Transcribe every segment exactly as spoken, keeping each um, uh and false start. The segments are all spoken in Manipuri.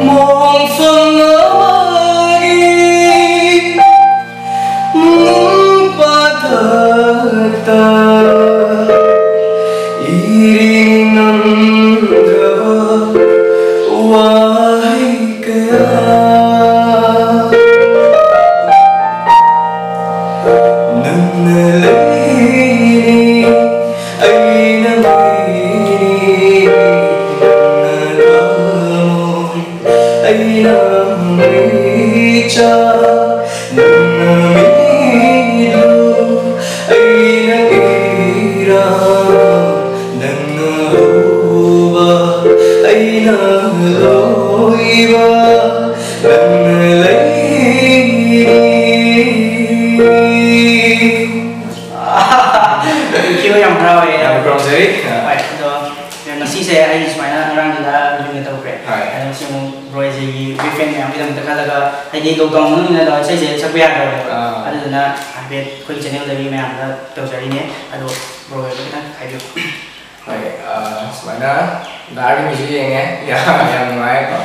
ꯃꯣꯡꯐꯝ ꯑꯃꯒꯤ ꯅꯨꯡ ꯄꯥꯊꯛꯇ ꯏꯔꯤ ꯉꯝꯗ꯭ꯔꯕ ꯋꯥꯍꯩ ꯀꯌꯥ꯫ ꯅꯪꯅ ꯂꯩꯔꯤ, ꯑꯩꯅ ꯃꯩꯅꯤ, ꯅꯪꯅ ꯊꯃꯣꯏ, ꯑꯩꯅ ꯃꯩꯆꯥ, ꯅꯪꯅ ꯃꯤꯠꯂꯨ, ꯑꯩꯅ ꯏꯔꯥ, ꯅꯪꯅ ꯍꯧꯕ, ꯑꯩꯅ ꯂꯣꯏꯕ, ꯅꯪꯅ ꯂꯩꯔꯤ꯫ Thank you, ꯌꯥꯝ ꯍꯔꯥꯎꯋꯦ꯫ ꯌꯥꯝ ꯈꯨꯔꯨꯝꯖꯔꯤ꯫ ꯍꯣꯏ, ꯑꯗꯣ ꯉꯁꯤꯁꯦ ꯑꯩ ꯁꯨꯃꯥꯏꯅ ꯉꯔꯥꯡꯒꯤꯗ ꯔꯤꯂꯤꯖ ꯇꯧꯈ꯭ꯔꯦ꯫ ꯍꯣꯏ꯫ ꯑꯗꯣ ꯉꯁꯤ ꯑꯃꯨꯛ ꯕ꯭ꯔꯣ ꯍꯣꯏꯁꯤꯒꯤ ꯕꯤꯛ ꯐꯦꯟ ꯃꯌꯥꯝꯒꯤꯗꯃꯛꯇ ꯈꯜꯂꯒ, ꯍꯥꯏꯗꯤ ꯂꯣꯛꯗꯥꯎꯟ ꯃꯅꯨꯡꯅꯤꯅ ꯏꯁꯩꯁꯦ ꯁꯛꯄ ꯌꯥꯗ꯭ꯔꯕꯅꯦꯕ꯫ ꯑꯥ꯫ ꯑꯗꯨꯗꯨꯅ ꯍꯥꯏꯐꯦꯠ ꯑꯩꯈꯣꯏꯒꯤ ꯆꯦꯅꯦꯜꯗꯒꯤ ꯃꯌꯥꯝꯗ ꯇꯧꯖꯔꯤꯅꯦ꯫ ꯑꯗꯣ ꯕ꯭ꯔꯣ ꯍꯣꯏ ꯈꯤꯇꯪ ꯍꯥꯏꯕꯤꯌꯨ꯫ ꯍꯣꯏ, ꯑ, ꯁꯨꯃꯥꯏꯅ ꯗꯥꯔꯋꯤꯟꯒꯤꯁꯨ ꯌꯦꯡꯉꯦ꯫ ꯌꯥꯝ, ꯌꯥꯝ ꯅꯨꯡꯉꯥꯏꯀꯣ꯫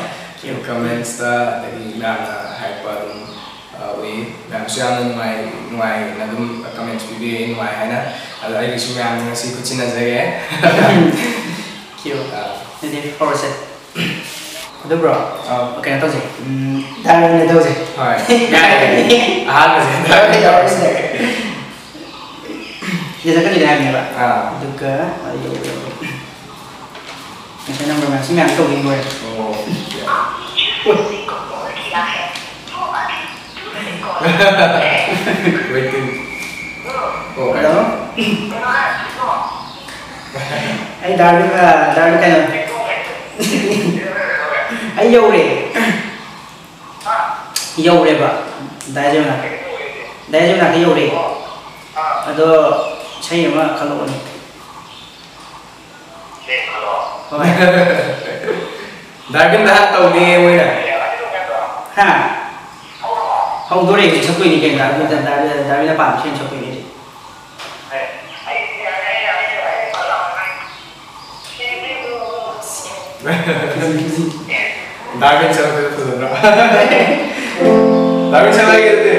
ꯌꯥꯝ ꯀꯃꯦꯟꯠꯁꯇ ꯑꯗꯒꯤ ꯃꯌꯥꯝꯅ ꯍꯥꯏꯔꯛꯄ ꯑꯗꯨꯝ, ꯑ, ꯎꯏ꯫ ꯃꯌꯥꯝꯁꯨ ꯌꯥꯝꯅ ꯅꯨꯡꯉꯥꯏ, ꯅꯨꯡꯉꯥꯏꯅ ꯑꯗꯨꯝ ꯀꯃꯦꯟꯠꯁ ꯄꯤꯕꯤꯔꯛꯑꯦ, ꯅꯨꯡꯉꯥꯏ ꯍꯥꯏꯅ꯫ ꯑꯗꯣ ꯑꯩꯒꯤꯁꯨ ꯃꯌꯥꯝꯅ ꯉꯁꯤ ꯈꯨꯠꯁꯤꯟꯅꯖꯒꯦ꯫ Thank you꯫ ꯑ꯫ ꯑꯗꯨꯗꯤ ꯍꯧꯔꯁꯦ꯫ ꯑꯗꯨ ꯕ꯭ꯔꯣ, ꯑꯧ꯫ ꯀꯩꯅꯣ ꯇꯧꯁꯦ꯫ ꯎꯝ, ꯗꯥꯔꯋꯤꯟꯗ ꯇꯧꯁꯦ꯫ ꯍꯣꯏ꯫ ꯌꯥꯏ, ꯌꯥꯏ꯫ ꯑꯍꯥꯟꯕꯁꯦ ꯗꯥꯔꯋꯤꯟ ꯇꯧꯔꯁꯦ꯫ ꯁꯤꯗ ꯆꯠꯀꯅꯤꯗꯤ ꯍꯥꯏꯕꯅꯦꯕ꯫ ꯑꯥ꯫ ꯑꯗꯨꯒ, ꯑꯩ ꯉꯁꯥꯏ ꯅꯝꯕꯔ ꯃꯌꯥꯝ, ꯁꯤ ꯃꯌꯥꯝ ꯇꯧꯗꯣꯏꯅꯤ ꯂꯣꯏꯔꯦ꯫ ꯑꯣ꯫ Waiting꯫ ꯑꯣ, ꯍꯜꯂꯣ꯫ ꯑꯩ ꯗꯥꯔꯋꯤꯟ, ꯑ, ꯗꯥꯔꯋꯤꯟ ꯀꯩꯅꯣ꯫ ꯑꯩ ꯌꯧꯔꯦ꯫ ꯌꯧꯔꯦꯕ꯫ ꯗꯥꯏꯖꯦ ꯃꯅꯥꯛꯇ꯫ ꯗꯥꯏꯖꯦ ꯃꯅꯥꯛꯇ ꯌꯧꯔꯦ꯫ ꯑꯗꯣ ꯏꯁꯩ ꯑꯃ ꯈꯜꯂꯛꯑꯣꯅꯦ꯫ ꯍꯣꯏ꯫ ꯗꯥꯔꯋꯤꯟꯗ ꯍꯥꯟꯅ ꯇꯧꯅꯤꯌꯦ ꯃꯣꯏꯅ꯫ ꯍꯥ? ꯍꯧꯗꯣꯔꯦ, ꯍꯧꯖꯤꯛ ꯁꯛꯇꯣꯏꯅꯤ ꯀꯩꯅꯣ, ꯗꯥꯔꯋꯤꯟꯗ, ꯗꯥꯔꯋꯤꯟꯗ, ꯗꯥꯔꯋꯤꯟꯗ ꯄꯥꯝꯕ ꯏꯁꯩ ꯑꯃ ꯁꯛꯇꯣꯏꯅꯤ ꯍꯧꯖꯤꯛ꯫ ꯗꯥꯔꯋꯤꯟ ꯁꯔꯨꯛꯇꯨꯗ ꯐꯖꯗ꯭ꯔꯣ? ꯗꯥꯔꯋꯤꯟ ꯁꯔꯨꯛ ꯍꯥꯏꯒꯦ ꯑꯗꯨꯗꯤ꯫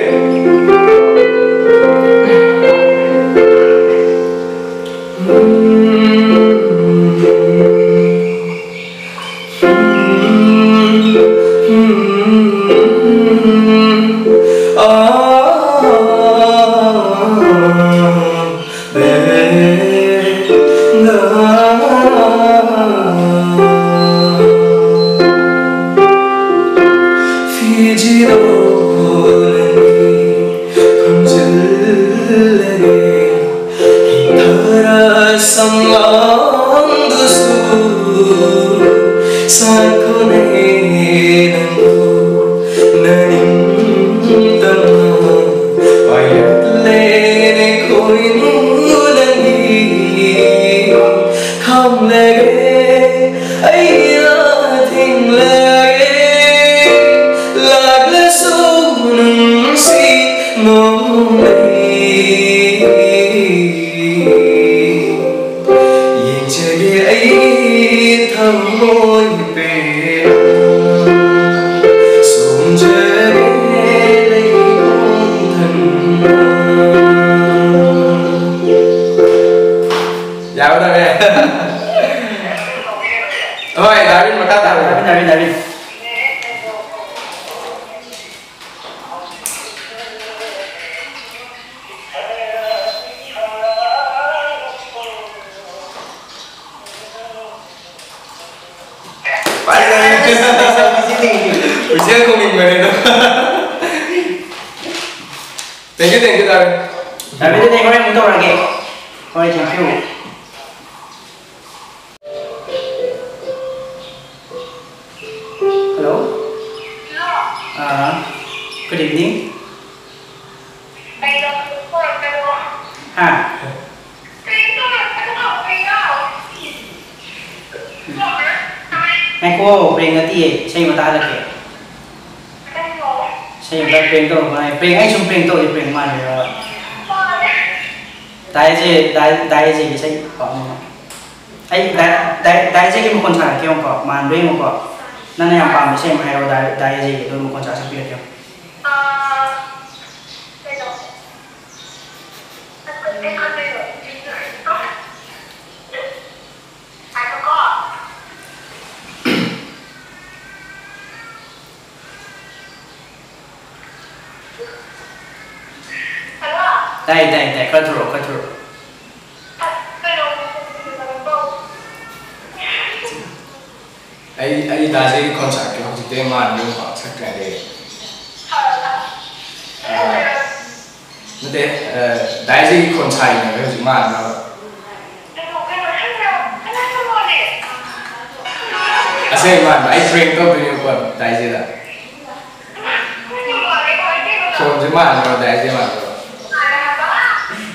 ꯌꯥꯒꯗꯧꯔꯦ꯫ ꯍꯣꯏ, ꯗꯥꯔꯋꯤꯟ ꯃꯈꯥ ꯇꯥꯔꯣ꯫ Darwin, Darwin, Darwin. ꯍꯨꯏꯁꯦꯜ ꯈꯣꯡꯅꯤꯡꯕꯅꯦ ꯑꯗꯣ꯫ Thank you, thank you, Darwin. Darwin, ꯑꯗꯨꯗꯤ ꯍꯣꯔꯦꯟ ꯑꯃꯨꯛ ꯇꯧꯔꯛꯑꯒꯦ꯫ ꯍꯣꯏ, thank you꯫ Hello. Ah, good evening. ꯍꯥ? ꯉꯥꯏꯈꯣ, prank ꯅꯠꯇꯤꯌꯦ, ꯏꯁꯩ ꯑꯃ ꯇꯥꯍꯜꯂꯛꯀꯦ꯫ ꯏꯁꯩ ꯑꯃ prank ꯇꯧꯔꯛꯄ ꯍꯥꯏ, prank, ꯑꯩ ꯁꯨꯝ prank ꯇꯧꯔꯗꯤ prank ꯃꯥꯜꯂꯦꯕ꯫ ꯗꯥ ꯑꯦꯖꯦ, ꯗꯥ, ꯗꯥ ꯑꯦꯖꯦꯒꯤ ꯏꯁꯩ ꯄꯥꯝꯃꯦ꯫ ꯑꯩ ꯗꯥꯏ- ꯗꯥꯏ- ꯗꯥꯏꯖꯦꯒꯤ ꯃꯈꯣꯟ ꯁꯥꯔꯛꯀꯦ ꯌꯦꯡꯉꯨꯀꯣ, ꯃꯥꯟꯕ꯭ꯔꯥ ꯌꯦꯡꯉꯨꯀꯣ꯫ ꯅꯪꯅ ꯌꯥꯝ ꯄꯥꯝꯕ ꯏꯁꯩ ꯑꯃ ꯍꯥꯏꯔꯛꯑꯣ, ꯗꯥꯏ- ꯗꯥꯏꯖꯦꯒꯤ, ꯑꯗꯨꯒ ꯃꯈꯣꯟ ꯁꯥꯔ ꯁꯛꯄꯤꯔꯛꯀꯦ ꯌꯦꯡꯉꯨ꯫ ꯑꯥ, ꯀꯩꯅꯣ? ꯑꯁ, ꯀꯩ ꯈꯟꯗꯣꯏꯅꯣ? ꯉꯥꯏꯈꯣꯀꯣ꯫ ꯍꯜꯂꯣ? ꯇꯥꯏ, ꯇꯥꯏ, ꯇꯥꯏ꯫ ꯈꯔ ꯊꯨꯔꯛꯑꯣ, ꯈꯔ ꯊꯨꯔꯛꯑꯣ꯫ ꯑꯁ, ꯀꯩꯅꯣ? ꯑꯩ, ꯑꯩ ꯗꯥꯁꯦ ꯈꯣꯟ ꯁꯥꯔꯛꯀꯦ, ꯍꯧꯖꯤꯛꯇꯤ ꯑꯩ ꯃꯥꯟꯕ ꯑꯃ ꯄꯥꯛ ꯁꯛꯇ꯭ꯔꯦ ꯑꯗꯩ꯫ ꯑꯥ, ꯅꯠꯇꯦ, ꯑ, ꯗꯥꯏꯁꯦ ꯈꯣꯟ ꯁꯥꯔꯤꯅꯦꯕ ꯍꯧꯖꯤꯛ ꯃꯥꯟꯅꯕ꯫ ꯑꯁꯦꯡꯕ ꯃꯥꯟꯕ, ꯑꯩ prank ꯇꯧꯗꯣꯏꯅꯦꯕꯀꯣ ꯗꯥꯏꯁꯤꯗ꯫ ꯈꯣꯟꯁꯦ ꯃꯥꯟꯅꯕ, ꯗꯥꯏꯁꯦ ꯃꯥꯟꯅꯕ꯫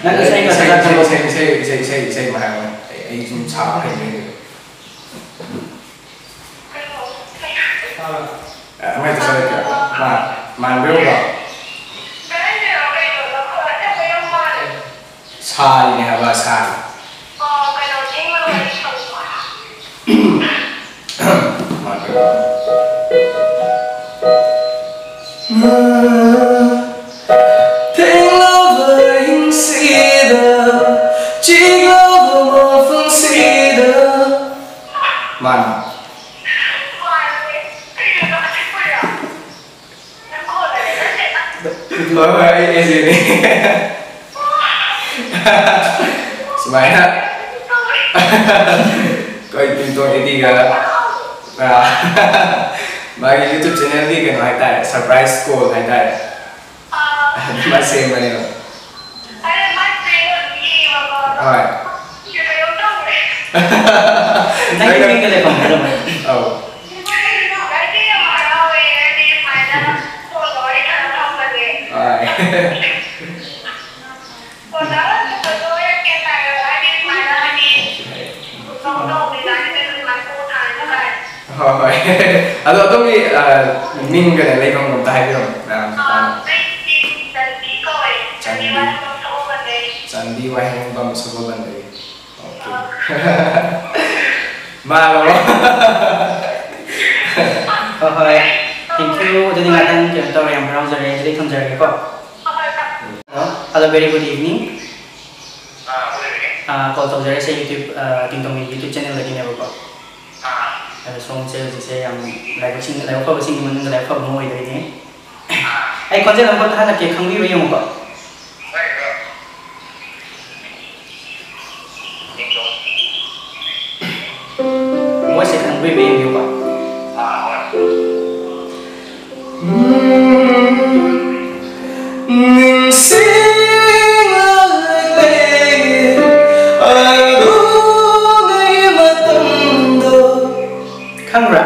ꯅꯪ ꯏꯁꯩ ꯏꯁꯩ, ꯈꯛꯇ ꯏꯁꯩ, ꯈꯜꯂꯣ꯫ ꯏꯁꯩ, ꯏꯁꯩ, ꯏꯁꯩ, ꯏꯁꯩ, ꯏꯁꯩ ꯑꯃ ꯍꯥꯏꯔꯛꯑꯣꯅꯦ꯫ ꯑꯩ, ꯑꯩ ꯁꯨꯝ ꯁꯥꯕ ꯍꯩꯅꯤꯡꯉꯦ꯫ ꯑ, ꯑꯃ ꯍꯦꯛꯇ ꯁꯛꯂꯛꯀꯦ꯫ ꯃꯥ-, ꯃꯥꯟꯕ꯭ꯔꯥ ꯌꯦꯡꯉꯨꯀꯣ꯫ ꯁꯥꯔꯤꯅꯦ ꯍꯥꯏꯕ, ꯁꯥꯔꯤ꯫ ꯃꯥꯟꯕ꯭ꯔꯥ ꯌꯦꯡꯉꯨꯀꯣ꯫ ꯊꯦꯡꯂꯕ ꯑꯍꯤꯡꯁꯤꯗ, ꯆꯤꯛꯂꯕ ꯃꯐꯝꯁꯤꯗ꯫ ꯃꯥꯅꯤ꯫ ꯍꯣꯏ, ꯍꯣꯏ, ꯑꯩ, ꯑꯩꯁꯤꯅꯦ꯫ ꯁꯨꯃꯥꯏꯅ ꯑꯩꯈꯣꯏ ꯇꯤꯟꯇꯣꯟ ꯑꯦꯗꯤꯒ, ꯑ, ꯃꯥꯒꯤ YouTube channelꯒꯤ ꯀꯩꯅꯣ ꯍꯥꯏꯇꯥꯔꯦ, surprise call ꯍꯥꯏꯇꯥꯔꯦ꯫ ꯑꯗꯨꯃꯥꯏꯅ ꯁꯦꯝꯕꯅꯦꯕ꯫ ꯍꯣꯏ꯫ ꯅꯪꯒꯤ ꯃꯤꯡꯗ ꯂꯩꯐꯝ ꯍꯥꯏꯔꯝꯃꯣ꯫ ꯑꯧ꯫ ꯍꯣꯏ꯫ ꯍꯣꯏ, ꯍꯣꯏ꯫ ꯑꯗꯣ ꯑꯗꯣꯝꯒꯤ, ꯑ, ꯃꯤꯡꯒꯅꯦ ꯂꯩꯐꯝ ꯑꯝꯇ ꯍꯥꯏꯕꯤꯔꯝꯃꯣ, ꯃꯌꯥꯝꯁꯨ ꯇꯥꯅꯕ꯫ ꯑ, ꯑꯩ ꯆꯥꯟꯗꯤ ꯀꯧꯋꯦ꯫ ꯆꯥꯟꯗꯤ꯫ ꯆꯥꯟꯗꯤ ꯋꯥꯍꯦꯡꯕꯝ ꯁꯒꯣꯜꯕꯟꯗꯒꯤ꯫ ꯑꯣꯀꯦ꯫ ꯃꯥꯜꯂꯕꯣ? ꯍꯣꯏ, ꯍꯣꯏ, thank you꯫ ꯑꯗꯨꯗꯤ ꯉꯥꯛꯇꯪ ꯀꯩꯅꯣ ꯇꯧꯔꯦ, ꯌꯥꯝ ꯍꯔꯥꯎꯖꯔꯦ꯫ ꯑꯗꯨꯗꯤ ꯊꯝꯖꯔꯒꯦꯀꯣ꯫ Hello, hello, very good evening꯫ ꯑꯥ, ꯀꯣꯜ ꯇꯧꯖꯔꯛꯏꯁꯦ YouTube, ꯑꯥ, ꯇꯤꯡꯇꯣꯡꯒꯤ YouTube channelꯗꯒꯤꯅꯦꯕꯀꯣ꯫ ꯑꯗꯣ ꯁꯣꯝꯁꯦ ꯍꯧꯖꯤꯛꯁꯦ ꯌꯥꯝ ꯂꯥꯏꯕꯛꯁꯤꯡ-, ꯂꯥꯏꯕꯛ ꯐꯕꯁꯤꯡꯒꯤ ꯃꯅꯨꯡꯗ ꯂꯥꯏꯕꯛ ꯐꯕ ꯑꯃ ꯑꯣꯏꯗꯣꯏꯅꯦ꯫ ꯑꯩ ꯈꯣꯟꯖꯦꯜ ꯑꯃꯈꯛꯇ ꯍꯜꯂꯛꯀꯦ, ꯈꯪꯕꯤꯕ꯭ꯔꯥ ꯌꯦꯡꯉꯨꯀꯣ꯫ ꯃꯣꯏꯁꯦ ꯈꯪꯕꯤꯕ ꯌꯦꯡꯕꯤꯌꯨꯀꯣ꯫ ꯅꯤꯡꯁꯤꯡꯂꯛꯂꯦ ꯑꯗꯨꯒꯤ ꯃꯇꯝꯗꯣ꯫ ꯈꯪꯕ꯭ꯔꯥ?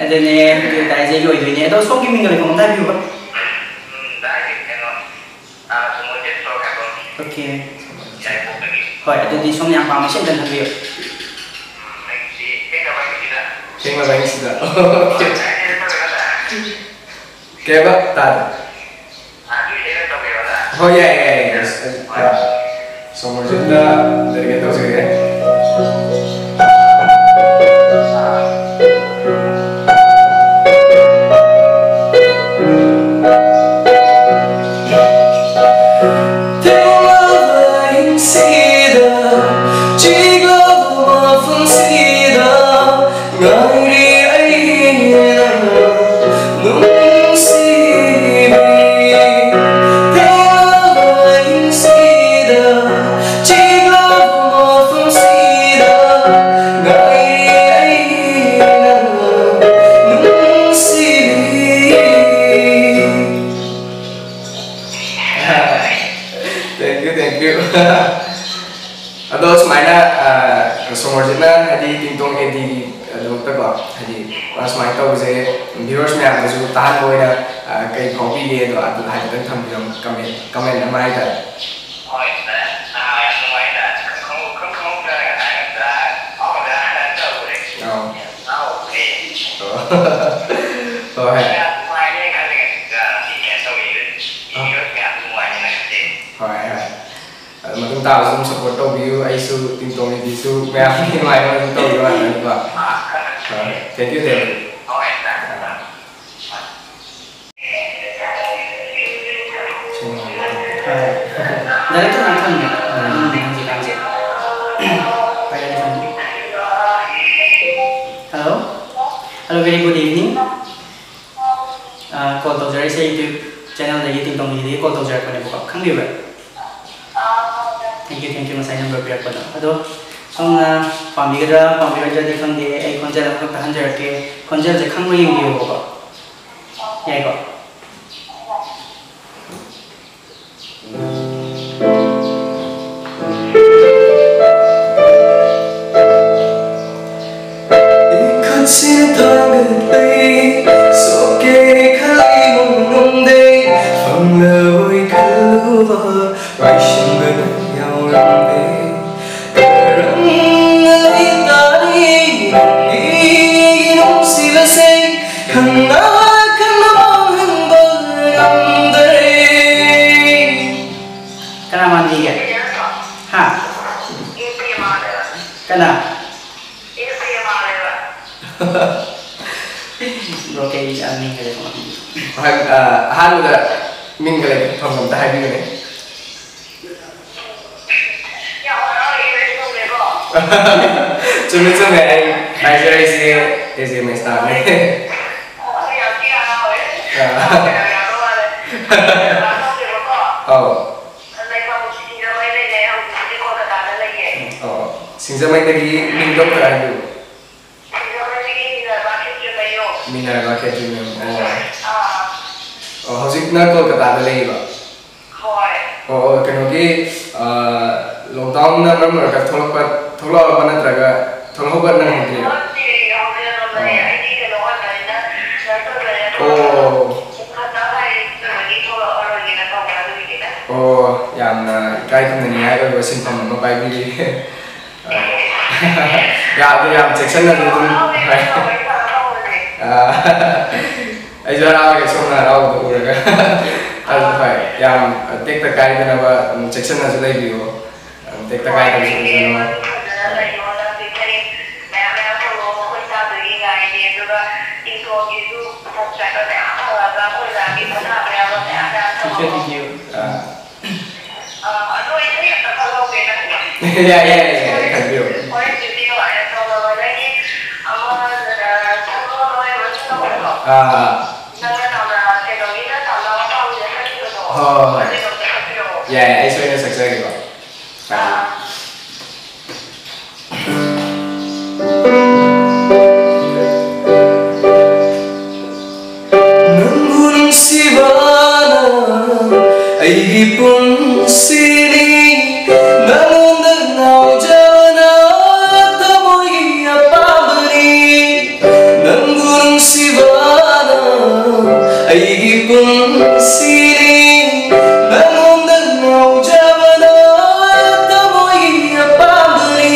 ꯑꯗꯨꯅꯦ, ꯑꯗꯨ ꯇꯥꯏꯖꯦꯒꯤ ꯑꯣꯏꯗꯣꯏꯅꯦ꯫ ꯑꯗꯣ ꯁꯣꯝꯒꯤ ꯃꯤꯡꯒ ꯂꯩꯐꯝ ꯑꯝꯇ ꯍꯥꯏꯕꯤꯌꯨꯕ꯫ ꯎꯝ, ꯗꯥꯏꯒꯤ ꯀꯩꯅꯣ, ꯑꯥ, ꯁꯨꯃꯣꯏ ꯇꯦꯛꯁ ꯇꯧꯔꯛꯀꯦ꯫ ꯑꯣꯀꯦ꯫ ꯌꯥꯏꯔꯤꯄꯣꯛꯇꯒꯤ꯫ ꯍꯣꯏ, ꯑꯗꯨꯗꯤ ꯁꯣꯝꯅ ꯌꯥꯝ ꯄꯥꯝꯕ ꯁꯤ ꯑꯝꯇꯪ ꯈꯟꯕꯤꯌꯨ꯫ ꯎꯝ, ꯑꯩꯁꯤ ꯊꯦꯡꯅꯕ ꯑꯩꯁꯤꯗ꯫ ꯊꯦꯡꯅꯕ ꯑꯩꯁꯤꯗ꯫ ꯑꯣꯀꯦ꯫ ꯗꯥꯏꯒꯤ ꯇꯧꯔꯛꯑꯣ꯫ ꯀꯩꯕ? ꯇꯥꯗꯦ꯫ ꯑꯥ, ꯑꯗꯨ ꯏꯁꯩꯗ ꯇꯧꯕꯤꯔꯣꯗ꯫ ꯍꯣꯏ, ꯌꯥꯏ, ꯌꯥꯏ, ꯌꯥꯏ꯫ ꯑꯁ, ꯑꯩ, ꯑꯥ, ꯁꯣꯃꯣꯔꯖꯤꯠꯇ dedicate ꯇꯧꯖꯒꯦ꯫ ꯊꯦꯡꯂꯕ ꯑꯍꯤꯡꯁꯤꯗ, ꯆꯤꯛꯂꯕ ꯃꯐꯝꯁꯤꯗ, ꯉꯥꯏꯔꯤ ꯑꯩꯅ ꯅꯨꯡꯁꯤꯕꯤ꯫ ꯊꯦꯡꯂꯕ ꯑꯍꯤꯡꯁꯤꯗ, ꯆꯤꯛꯂꯕ ꯃꯐꯝꯁꯤꯗ, ꯉꯥꯏꯔꯤ ꯑꯩꯅ ꯅꯨꯡꯁꯤꯕꯤ꯫ Thank you, thank you꯫ ꯑꯗꯣ ꯁꯨꯃꯥꯏꯅ, ꯑ, ꯁꯣꯃꯣꯔꯖꯤꯠꯅ ꯍꯥꯏꯗꯤ ꯇꯤꯡꯇꯣꯡ ꯑꯦꯗꯤꯒꯤ ꯑꯗꯨꯃꯛꯇꯀꯣ, ꯍꯥꯏꯗꯤ ꯃꯥ ꯁꯨꯃꯥꯏꯅ ꯇꯧꯕꯁꯦ, viewers ꯃꯌꯥꯝꯗꯁꯨ ꯇꯥꯍꯟꯕ ꯑꯣꯏꯅ, ꯑ, ꯀꯩ ꯐꯥꯎꯕꯤꯒꯦ ꯑꯗꯣ ꯑꯗꯨ ꯍꯥꯏꯐꯦꯠꯇꯪ ꯊꯝꯕꯤꯔꯝꯃꯣ, comment, comment ꯑꯃ ꯍꯥꯏꯇꯥꯔꯦ꯫ ꯍꯣꯏ, ꯁꯥꯔ꯫ ꯑ, ꯌꯥꯝ ꯅꯨꯡꯉꯥꯏꯅ ꯈꯪꯍꯧ-, ꯈꯪ ꯈꯪꯍꯧꯗꯅ ꯉꯁꯥꯏ ꯉꯟꯇꯥ ꯐꯥꯎꯕꯗ ꯇꯧꯔꯦ꯫ ꯑꯧ꯫ ꯌꯥꯝ ꯍꯔꯥꯎꯕꯅꯦ꯫ ꯑꯣ꯫ ꯍꯣꯏ꯫ ꯌꯥꯝ ꯅꯨꯡꯉꯥꯏꯅꯦ ꯈꯜꯂꯦ ꯉꯁꯤ, ꯑ, ꯁꯤ ꯀꯩꯅꯣ ꯇꯧꯕꯤꯕ꯫ ꯑ꯫ Viewers ꯃꯌꯥꯝꯁꯨ ꯅꯨꯡꯉꯥꯏꯅꯦꯅ ꯈꯜꯂꯦ꯫ ꯍꯣꯏ, ꯍꯣꯏ꯫ ꯑꯗꯣ ꯃꯇꯨꯡ ꯇꯥꯕꯁꯨ ꯑꯗꯨꯝ ꯁꯞꯄꯣꯔꯠ ꯇꯧꯕꯤꯌꯨ, ꯑꯩꯁꯨ ꯇꯤꯡꯇꯣꯡ ꯃꯤꯗꯤꯁꯨ ꯃꯌꯥꯝ ꯅꯨꯡꯉꯥꯏꯅꯕ ꯑꯗꯨꯝ ꯇꯧꯕꯤꯌꯨ ꯍꯥꯏꯕꯅꯤꯀꯣ꯫ ꯍꯣꯏ, thank you, thank you꯫ ꯍꯣꯏ꯫ ꯗꯥꯏꯔꯦꯛꯇ ꯉꯥꯛꯊꯪꯅꯦ꯫ ꯎꯝ, ꯍꯧꯖꯤꯛꯀꯥꯟꯁꯦ꯫ ꯄꯥꯏꯔꯗꯤ ꯈꯪꯗꯦ꯫ Hello? Hello, very good evening. ꯑꯥ, call ꯇꯧꯖꯔꯛꯏꯁꯦ YouTube channelꯗꯒꯤ, ꯇꯤꯡꯇꯣꯡ ꯃꯤꯗꯤꯌꯥꯗꯒꯤ call ꯇꯧꯖꯔꯛꯄꯅꯦꯕꯀꯣ꯫ ꯈꯪꯕꯤꯕ꯭ꯔꯥ? Thank you, thank you, ꯉꯁꯥꯏ number ꯄꯤꯔꯛꯄꯗꯣ꯫ ꯑꯗꯣ ꯁꯣꯝꯅ ꯄꯥꯝꯕꯤꯒꯗ꯭ꯔꯥ ꯄꯥꯝꯕꯤꯔꯣꯏꯗ꯭ꯔꯗꯤ ꯈꯪꯗꯦ, ꯑꯩ ꯈꯣꯟꯖꯦꯜ ꯑꯃꯈꯛ ꯇꯥꯍꯟꯖꯔꯛꯀꯦ꯫ ꯈꯣꯟꯖꯦꯜꯁꯦ ꯈꯪꯕ꯭ꯔꯥ ꯌꯦꯡꯕꯤꯌꯣꯕꯀꯣ꯫ ꯌꯥꯏꯀꯣ? ꯏꯈꯨꯠꯁꯤꯅ ꯊꯥꯡꯒꯠꯂꯤ, ꯁꯣꯛꯀꯦ ꯈꯜꯂꯤ ꯃꯨꯟ ꯉꯝꯗꯦ, ꯐꯪꯂꯣꯏ ꯈꯜꯂꯨꯕ ꯄꯥꯏꯁꯤꯟꯕꯗ ꯌꯥꯎꯔꯝꯗꯦ꯫ ꯀꯔꯝꯅ ꯂꯩꯇꯥꯔꯤ ꯅꯪꯒꯤ ꯅꯨꯡꯁꯤꯕꯁꯦ, ꯈꯪꯅ ꯈꯪꯅ ꯃꯥꯡꯍꯟꯕ ꯉꯝꯗꯔꯦ꯫ ꯀꯅꯥ ꯃꯥꯟꯕꯤꯒꯦ? ꯍꯥ? ꯀꯅꯥ? ꯕ꯭ꯔꯣ, ꯀꯩ ꯏꯆꯥ ꯃꯤꯡꯒ ꯂꯩꯐꯝ ꯈꯪꯕꯤꯕ꯭ꯔꯣ? ꯍꯣꯏ, ꯑ, ꯑꯍꯥꯟꯕꯗ ꯃꯤꯡꯒ ꯂꯩꯐꯝ ꯑꯝꯇ ꯍꯥꯏꯕꯤꯌꯨꯅꯦ꯫ ꯌꯥꯝ ꯍꯔꯥꯎꯔꯦ, ꯏꯔꯣꯏ ꯆꯨꯝꯃꯦꯀꯣ? ꯆꯨꯝꯃꯦ, ꯆꯨꯝꯃꯦ, ꯑꯩ ꯍꯥꯏꯖꯔꯤꯁꯦ ꯑꯦ ꯖꯦ ꯃꯦꯁꯇꯥꯅꯦ꯫ ꯑꯣ, ꯌꯥꯝ ꯊꯤ ꯍꯔꯥꯎꯔꯦ꯫ ꯑꯥ꯫ ꯌꯥꯝ ꯌꯥꯝꯕ ꯃꯥꯜꯂꯦ꯫ ꯀꯩꯅꯣ ꯇꯧꯗꯦꯕꯀꯣ? ꯑꯧ꯫ ꯂꯩꯐꯝ ꯁꯤꯡꯖꯃꯩ ꯂꯩꯔꯦ, ꯍꯧꯖꯤꯛꯄꯨꯗꯤ ꯀꯣꯜꯀꯇꯥꯗ ꯂꯩꯌꯦ꯫ ꯑꯣ, ꯁꯤꯡꯖꯃꯩꯗꯒꯤ ꯃꯤꯡꯗꯣ ꯑꯝꯇ ꯍꯥꯏꯕꯤꯌꯨ꯫ ꯁꯤꯡꯖꯃꯩꯗꯒꯤ ꯃꯤꯅꯔꯚꯥ ꯈꯦꯇ꯭ꯔꯤꯃꯌꯨꯝ꯫ ꯃꯤꯅꯔꯚꯥ ꯈꯦꯇ꯭ꯔꯤꯃꯌꯨꯝ, ꯑꯣ꯫ ꯑꯥ꯫ ꯑꯣ, ꯍꯧꯖꯤꯛꯅ ꯀꯣꯜꯀꯇꯥꯗ ꯂꯩꯔꯤꯕ? ꯍꯣꯏ꯫ ꯑꯣ, ꯑꯣ, ꯀꯩꯅꯣꯒꯤ, ꯑꯥ, lockdownꯅ ꯃꯔꯝ ꯑꯣꯏꯔꯒ ꯊꯣꯛꯂꯛꯄ, ꯊꯣꯛꯂꯛꯑꯕ ꯅꯠꯇ꯭ꯔꯒ ꯊꯣꯛꯂꯛꯍꯧꯕ ꯅꯪꯍꯧꯗ꯭ꯔꯤꯕ? ꯊꯣꯛꯂꯛꯇ꯭ꯔꯤ, ꯍꯧꯖꯤꯛ ꯑꯗꯨꯝ ꯂꯩ꯫ ꯑꯣ꯫ ꯑꯩꯗꯤ ꯀꯩꯅꯣ ꯑꯣꯏꯕꯅꯤꯅ, nurse ꯑꯣꯏꯕꯅꯤꯅ ꯑꯣ꯫ ꯊꯣꯛꯂꯛꯑꯔꯣꯏ꯫ ꯍꯟꯗꯛ ꯍꯥꯏꯔꯤꯕꯒꯤ ꯊꯣꯛꯂꯛꯑꯔꯣꯏꯒꯦꯅ ꯇꯧꯕ ꯑꯗꯨꯒꯤꯅꯤꯗ꯫ ꯑꯣ, ꯌꯥꯝꯅ ꯏꯀꯥꯏ ꯈꯨꯝꯅꯅꯤꯡꯉꯥꯏ ꯑꯣꯏꯕ ꯁꯤꯟꯐꯝ ꯑꯃ ꯄꯥꯏꯕꯤꯔꯤ꯫ ꯌꯥꯝ, ꯌꯥꯝ ꯆꯦꯛꯁꯤꯟꯅꯁꯨ ꯑꯗꯨꯝ ꯍꯥꯏ꯫ ꯑꯥ, ꯑꯩꯁꯨ ꯍꯔꯥꯎꯔꯦ ꯁꯣꯝꯅ ꯍꯔꯥꯎꯕꯗꯣ ꯎꯔꯒ꯫ ꯑꯗꯨ ꯍꯣꯏ, ꯌꯥꯝ ꯇꯦꯛꯇ ꯀꯥꯏꯗꯅꯕ ꯑꯗꯨꯝ ꯆꯦꯛꯁꯤꯟꯅꯁꯨ ꯂꯩꯕꯤꯌꯨ꯫ ꯑꯗꯨꯝ ꯇꯦꯛꯇ ꯀꯥꯏꯗꯕꯁꯨ ꯑꯣꯏꯁꯅꯨ꯫ ꯐꯖꯅ ꯂꯩꯌꯣ꯫ ꯅꯪꯗꯤ ꯀꯔꯤ ꯃꯌꯥꯝ ꯃꯌꯥꯝ ꯐꯪꯉꯣ꯫ ꯑꯩꯈꯣꯏ ꯆꯥꯗꯣꯏꯒꯤ ꯉꯥꯏꯔꯤꯅꯦ꯫ ꯑꯗꯨꯒ ꯏꯪꯈꯣꯜꯒꯤꯁꯨ subscriber ꯃꯌꯥꯝ ꯐꯪꯉꯒ ꯑꯩꯈꯣꯏ ꯃꯌꯥꯝꯒꯤ ꯄꯣꯊꯥꯕ ꯌꯥꯕ ꯃꯌꯥꯝ ꯃꯌꯥꯝ ꯊꯝꯃꯣ꯫ Thank you, thank you. ꯑꯥ꯫ ꯑ, ꯑꯗꯣ ꯑꯩ ꯏꯁꯩ ꯑꯝꯇ ꯈꯜꯍꯧꯒꯦ ꯅꯪꯒꯤ꯫ ꯌꯥꯏ, ꯌꯥꯏ, ꯌꯥꯏ, ꯌꯥꯏ, ꯈꯟꯕꯤꯌꯨ꯫ ꯍꯣꯔꯦꯟ duty ꯅꯨꯡꯉꯥꯏꯅ ꯇꯧꯅꯕ ꯅꯪꯒꯤ ꯑꯃ, ꯑ, ꯁꯛꯂꯣꯟ ꯑꯣꯏꯕ ꯁꯤꯟꯅꯕꯗꯣ꯫ ꯑꯥ, ꯑꯥ꯫ ꯅꯪꯅ ꯇꯝꯅ-, ꯀꯩꯅꯣꯒꯤꯗ ꯇꯝꯅꯕ ꯄꯥꯝꯃꯤꯗ ꯆꯠꯈꯤꯕꯗꯣ꯫ ꯍꯣꯏ, ꯍꯣꯏ, ꯍꯣꯏ꯫ ꯑꯗꯨꯗꯣ ꯑꯝꯇ ꯁꯛꯄꯤꯔꯛꯑꯣ꯫ ꯌꯥꯏ, ꯌꯥꯏ, ꯑꯩ ꯁꯣꯏꯗꯅ ꯁꯛꯆꯒꯦꯀꯣ꯫ ꯑꯥ꯫ ꯅꯪꯕꯨ ꯅꯨꯡꯁꯤꯕꯅ ꯑꯩꯒꯤ ꯄꯨꯟꯁꯤꯅꯤ꯫ ꯅꯉꯣꯟꯗ ꯉꯥꯎꯖꯕꯅ ꯊꯃꯣꯏꯒꯤ ꯑꯄꯥꯝꯕꯅꯤ꯫ ꯅꯪꯕꯨ ꯅꯨꯡꯁꯤꯕꯅ ꯑꯩꯒꯤ ꯄꯨꯟꯁꯤꯅꯤ꯫ ꯅꯉꯣꯟꯗ ꯉꯥꯎꯖꯕꯅ ꯊꯃꯣꯏꯒꯤ ꯑꯄꯥꯝꯕꯅꯤ꯫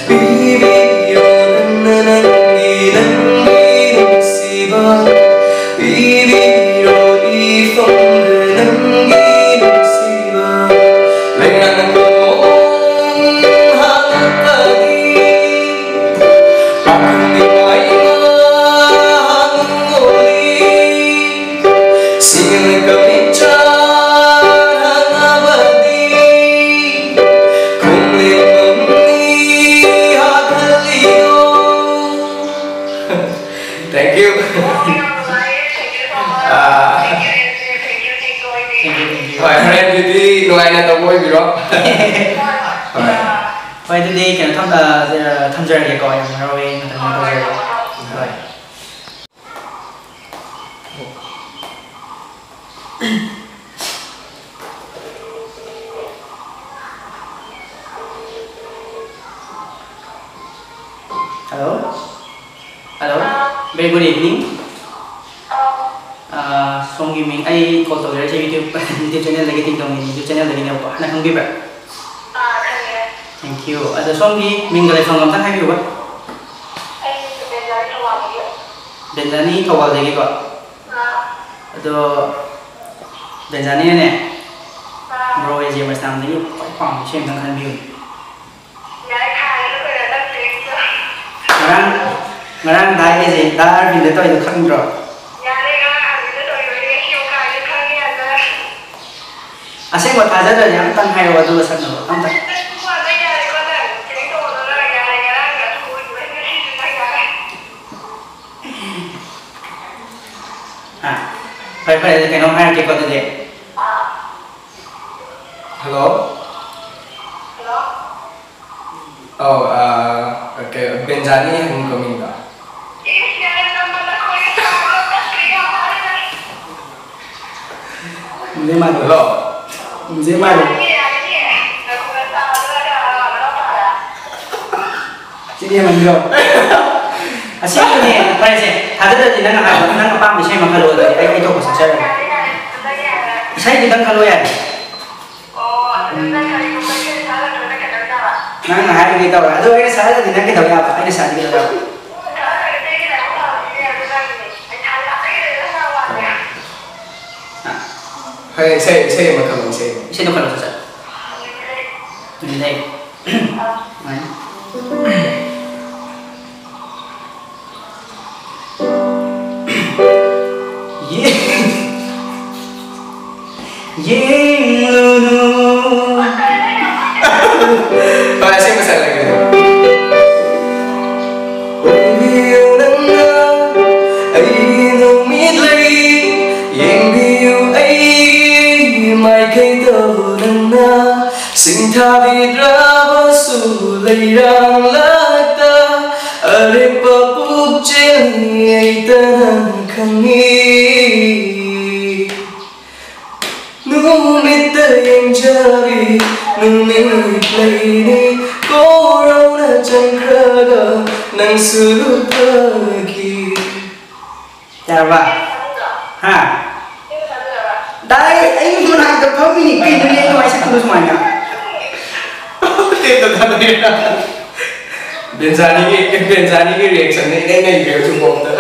ꯄꯤꯕꯤꯌꯣ ꯅꯪꯅ ꯅꯪꯒꯤ, ꯅꯪꯒꯤ ꯅꯨꯡꯁꯤꯕ꯫ ꯄꯤꯕꯤꯌꯣ ꯏꯐꯝꯗ ꯅꯪꯒꯤ ꯅꯨꯡꯁꯤꯕ꯫ ꯂꯩꯉꯥꯛꯅ ꯀꯣꯟ ꯍꯥꯡꯉꯛꯄꯗꯤ, ꯄꯥꯈꯪꯒꯤ ꯃꯥꯏꯅ ꯍꯥꯡꯉꯣꯔꯤ꯫ ꯁꯤꯡꯅ ꯀꯃꯤꯆꯥ ꯍꯥꯡꯉꯕꯗꯤ, ꯈꯣꯡꯂꯦꯝꯕꯝꯅꯤ ꯍꯥꯡꯍꯜꯂꯤꯗꯣ꯫ Thank you. Ah. Thank you, thank you, thank you, thank you, thank you. ꯍꯣꯏ, ꯍꯣꯔꯦꯟ duty ꯅꯨꯡꯉꯥꯏꯅ ꯇꯧꯕ ꯑꯣꯏꯕꯤꯔꯣ꯫ ꯍꯣꯏ꯫ ꯍꯣꯏ, ꯑꯗꯨꯗꯤ ꯀꯩꯅꯣ ꯊꯝ-, ꯑ, ꯊꯝꯖꯔꯒꯦꯀꯣ, ꯌꯥꯝ ꯍꯔꯥꯎꯋꯦ, ꯃꯇꯝ ꯀꯩꯅꯣ ꯇꯧꯖꯔꯒꯦ꯫ ꯍꯣꯏ꯫ Hello? Hello? Very good evening. ꯑꯥ, ꯁꯣꯝꯒꯤ ꯃꯤꯡ, ꯑꯩ call ꯇꯧꯖꯔꯛꯏꯁꯦ YouTube, YouTube channelꯗꯒꯤ ꯇꯤꯡꯇꯣꯡꯒꯤ YouTube channelꯗꯒꯤꯅꯦꯕꯀꯣ, ꯍꯥꯟꯅ ꯈꯪꯕꯤꯕ꯭ꯔꯥ? ꯑꯥ, ꯈꯪꯉꯦ꯫ Thank you. ꯑꯗꯣ ꯁꯣꯝꯒꯤ ꯃꯤꯡꯒ ꯂꯩꯐꯝꯒ ꯑꯝꯇꯪ ꯍꯥꯏꯕꯤꯌꯨꯕ? ꯑꯩ ꯕꯦꯟꯖꯥꯅꯤ ꯊꯧꯕꯥꯜꯗꯒꯤ꯫ ꯕꯦꯟꯖꯥꯅꯤ ꯊꯧꯕꯥꯜꯗꯒꯤꯀꯣ? ꯑꯥ꯫ ꯑꯗꯣ ꯕꯦꯟꯖꯥꯅꯤꯅꯅꯦ, ꯕ꯭ꯔꯣ ꯑꯦ ꯖꯦ ꯃꯩꯁꯅꯥꯝꯗꯒꯤ ꯈ꯭ꯋꯥꯏ ꯄꯥꯝꯕ ꯏꯁꯩ ꯑꯝꯇꯪ ꯈꯟꯕꯤꯌꯨꯅꯦ꯫ ꯌꯥꯔꯦ, ꯈꯥꯏꯔꯅꯨ ꯀꯩꯅꯣ, ꯅꯪ ꯐꯤꯂꯤꯡꯁꯇꯣ꯫ ꯉꯔꯥꯡ, ꯉꯔꯥꯡ ꯗꯥ ꯑꯦ ꯖꯦ, ꯗꯥ ꯑꯔꯕꯤꯟꯗ ꯇꯧꯔꯤꯗꯣ ꯈꯪꯗ꯭ꯔꯣ? ꯌꯥꯔꯦ, ꯉꯔꯥꯡ ꯑꯔꯕꯤꯟꯗ ꯇꯧꯔꯤꯗꯣ ꯉꯁꯤ ꯑꯃꯨꯛ ꯈꯥꯏꯔꯅꯤ, ꯈꯪꯉꯦ ꯌꯥꯔꯦ꯫ ꯑꯁꯦꯡꯕ ꯊꯥꯖꯗ꯭ꯔꯗꯤ ꯑꯝꯇꯪ ꯍꯥꯏꯔꯛꯑꯣ, ꯑꯗꯨꯒ ꯁꯛꯅꯕ ꯑꯝꯇꯪ꯫ ꯍꯥ? ꯐꯔꯦ, ꯐꯔꯦ, ꯑꯗꯨꯗꯤ ꯀꯩꯅꯣꯝ ꯍꯥꯏꯔꯛꯀꯦꯀꯣ ꯑꯗꯨꯗꯤ꯫ ꯍꯜꯂꯣ꯫ ꯑꯧ, ꯑꯥ, ꯀꯩ, ꯕꯦꯟꯖꯥꯅꯤ ꯍꯥꯏꯕꯅꯤꯀꯣ ꯃꯤꯡꯗꯣ? ꯅꯦꯃꯥꯔ꯫ ꯍꯜꯂꯣ꯫ ꯅꯦꯃꯥꯔ꯫ ꯁꯤꯗꯤ ꯍꯦꯟꯃꯟꯗ꯭ꯔꯣ? ꯑꯁꯦꯡꯕꯅꯦ, ꯐꯔꯦꯁꯦ, ꯊꯥꯖꯗ꯭ꯔꯗꯤ ꯅꯪꯅ ꯍꯥꯏꯕ, ꯅꯪ ꯑꯄꯥꯝꯕ ꯏꯁꯩ ꯑꯃ ꯈꯜꯂꯣ, ꯑꯗꯨꯗꯤ ꯑꯩ, ꯑꯩ ꯊꯣꯛꯄ ꯁꯛꯆꯔꯒꯦ꯫ ꯏꯁꯩ ꯈꯤꯇꯪ ꯈꯜꯂꯣ ꯌꯥꯔꯦ꯫ ꯅꯪꯅ ꯍꯥꯏꯔꯤꯉꯩ ꯇꯧꯔꯦ꯫ ꯑꯗꯣ ꯑꯩꯅ ꯁꯛꯍꯜꯂꯗꯤ ꯅꯪ ꯀꯩꯗꯧ ꯌꯥꯕ? ꯑꯩꯅ ꯁꯛꯑꯗꯤ ꯀꯩꯗꯧ ꯌꯥꯕ? ꯍꯣꯏ, ꯏꯁꯩ, ꯏꯁꯩ ꯑꯃ ꯈꯜꯂꯣ, ꯏꯁꯩ ꯑꯃ꯫ ꯏꯁꯩꯗꯣ ꯈꯜꯂꯣ, ꯁꯠ ꯁꯠ꯫ ꯅꯨꯃꯤꯠ ꯂꯩ꯫ ꯁꯨꯃꯥꯏꯅ꯫ ꯌꯦ-, ꯌꯦꯡꯂꯨꯅꯨ꯫ ꯍꯣꯏ, ꯑꯁꯦꯡꯕ ꯁꯛꯂꯒꯦ꯫ ꯎꯕꯤꯌꯨ ꯅꯪꯅ ꯑꯩꯒꯤ ꯅꯨꯃꯤꯠꯂꯩ, ꯌꯦꯡꯕꯤꯌꯨ ꯑꯩꯒꯤ ꯃꯥꯏꯀꯩꯗꯕꯨ ꯅꯪꯅ ꯁꯤꯡꯊꯥꯕꯤꯗ꯭ꯔꯕꯁꯨ ꯂꯩꯔꯥꯡꯂꯛꯇ ꯑꯔꯦꯞꯄ ꯄꯨꯛꯆꯦꯜ ꯑꯩꯇꯅ ꯈꯪꯏ꯫ ꯅꯨꯃꯤꯠꯇ ꯌꯦꯡꯖꯕꯤ ꯅꯨꯃꯤꯠ ꯂꯩꯅꯤ, ꯀꯣꯔꯧꯅ ꯆꯪꯈ꯭ꯔꯒ ꯅꯪꯁꯨ ꯂꯨꯞꯄꯒꯤ꯫ ꯌꯥꯔꯕ? ꯍꯥ? ꯗꯥꯏ, ꯑꯩ ꯃꯅꯥꯛꯇ ꯐꯝꯃꯤꯅꯤ, ꯀꯩꯅꯣꯅꯦ ꯑꯩ ꯀꯃꯥꯏꯅ ꯁꯛꯇꯣꯏꯅꯣ ꯁꯨꯃꯥꯏꯅ? ꯇꯦꯞꯇ ꯊꯥꯗꯣꯛꯏꯔꯥ? ꯕꯦꯟꯖꯥꯅꯤꯒꯤ, ꯕꯦꯟꯖꯥꯅꯤꯒꯤ reaction ꯅꯦ ꯏꯅꯩ ꯅꯩꯈ꯭ꯔꯦ ꯍꯧꯖꯤꯛꯐꯥꯎꯗ꯫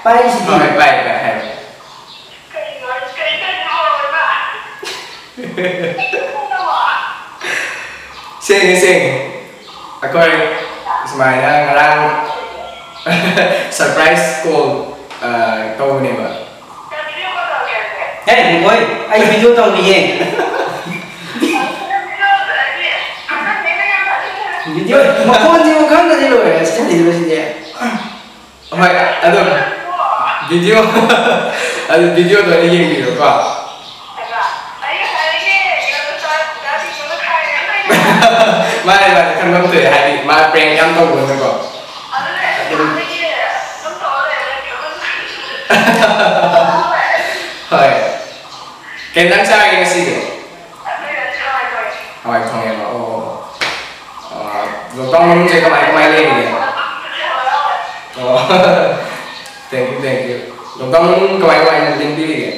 ꯄꯥꯏꯔꯤꯁꯤꯗꯤ꯫ ꯍꯣꯏ, ꯄꯥꯏ, ꯄꯥꯏ, ꯍꯥꯏꯔꯣ꯫ ꯁꯦꯡꯉꯦ, ꯁꯦꯡꯉꯦ꯫ ꯑꯩꯈꯣꯏ ꯁꯨꯃꯥꯏꯅ ꯉꯔꯥꯡ surprise call, ꯑ, ꯇꯧꯕꯅꯦꯕ꯫ ꯍꯦ, ꯃꯣꯏ, ꯑꯩ video ꯇꯧꯔꯤꯌꯦ꯫ Video ꯃꯈꯣꯟꯁꯤꯕꯨ ꯈꯪꯗ꯭ꯔꯗꯤ ꯂꯣꯏꯔꯦ, ꯆꯠꯂꯤꯕꯁꯤꯗꯤ꯫ ꯍꯣꯏ, ꯑꯗꯣ video, ꯑꯗꯨ videoꯗꯣ ꯑꯣꯏꯅ ꯌꯦꯡꯕꯤꯔꯣꯀꯣ꯫ ꯃꯥꯅꯦ, ꯃꯥꯅꯦ, ꯈꯟꯐꯝ ꯊꯣꯛꯑꯦ, ꯍꯥꯏꯗꯤ ꯃꯥ prank ꯌꯥꯝ ꯇꯧꯕꯅꯤꯅꯀꯣ꯫ ꯑꯗꯨꯝ꯫ ꯍꯣꯏ꯫ ꯀꯩ ꯏꯟꯖꯥꯡ ꯆꯥꯔꯒꯦ ꯉꯁꯤꯗꯤ? ꯍꯋꯥꯏ ꯊꯣꯡꯉꯦꯕ꯫ ꯑꯣ꯫ ꯑꯣ, lockdown ꯃꯅꯨꯡꯁꯦ ꯀꯃꯥꯏ, ꯀꯃꯥꯏ ꯂꯦꯜꯂꯤꯒꯦ? ꯑꯣ꯫ Thank you, thank you꯫ Lockdown ꯃꯅꯨꯡ ꯀꯃꯥꯏ, ꯀꯃꯥꯏꯅ ꯂꯦꯟꯕꯤꯔꯤꯒꯦ?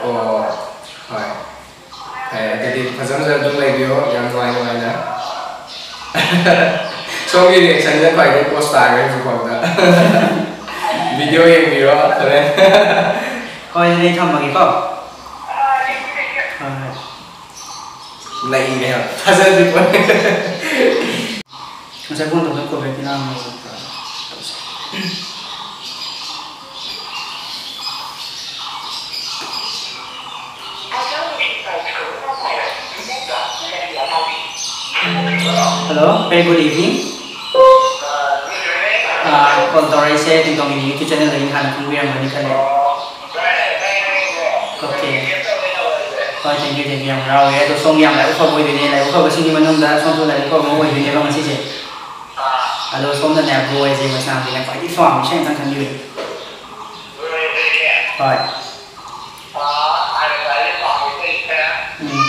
ꯑꯣ, ꯍꯣꯏ꯫ ꯐꯔꯦ, ꯑꯗꯨꯗꯤ ꯐꯖ ꯐꯖꯅ ꯑꯗꯨꯝ ꯂꯩꯕꯤꯌꯣ, ꯌꯥꯝ ꯅꯨꯡꯉꯥꯏ ꯅꯨꯡꯉꯥꯏꯅ꯫ ꯁꯣꯝꯒꯤ reactionꯁꯤꯅ ꯈ꯭ꯋꯥꯏꯗꯒꯤ post ꯇꯥꯈ꯭ꯔꯦ ꯍꯧꯖꯤꯛꯐꯥꯎꯗ꯫ Video ꯌꯦꯡꯕꯤꯔꯣ, ꯍꯣꯔꯦꯟ꯫ ꯍꯣꯏ, ꯑꯗꯨꯗꯤ ꯑꯩ ꯊꯝꯃꯒꯦꯀꯣ꯫ ꯍꯣꯏ, ꯍꯣꯏ꯫ ꯅꯩꯔꯦ ꯍꯥꯏꯕ, ꯊꯥꯖꯗ꯭ꯔꯤ ꯄꯣꯠꯅꯤ꯫ ꯉꯁꯥꯏ phone ꯇꯧꯕꯗ call backꯇꯤ ꯂꯥꯛꯑꯝꯃꯦ꯫ Hello, very good evening. ꯑꯥ, call ꯇꯧꯔꯛꯏꯁꯦ ꯇꯤꯡꯇꯣꯡꯒꯤ YouTube channelꯗꯒꯤ, ꯍꯥꯟꯅ ꯈꯪꯕꯤꯔꯝꯒꯅꯤ ꯈꯜꯂꯦ꯫ Okay. ꯍꯣꯏ, thank you, thank you, ꯌꯥꯝ ꯍꯔꯥꯎꯋꯦ꯫ ꯑꯗꯣ ꯁꯣꯝꯒꯤ ꯌꯥꯝ ꯂꯥꯏꯕꯛ ꯐꯕ ꯑꯣꯏꯗꯣꯏꯅꯦ, ꯂꯥꯏꯕꯛ ꯐꯕꯁꯤꯡꯒꯤ ꯃꯅꯨꯡꯗ ꯁꯣꯝꯁꯨ ꯂꯥꯏꯕꯛ ꯐꯕ ꯑꯃ ꯑꯣꯏꯗꯣꯏꯅꯦꯕ ꯉꯁꯤꯁꯦ꯫ ꯑꯗꯣ ꯁꯣꯝꯅꯅꯦ bro ꯑꯩꯁꯦ ꯃꯁꯥꯅ ꯈ꯭ꯋꯥꯏꯗꯒꯤ ꯄꯥꯝꯕ ꯏꯁꯩ ꯑꯝꯇꯪ ꯈꯟꯕꯤꯌꯨ꯫ ꯍꯣꯏ꯫ ꯎꯝ꯫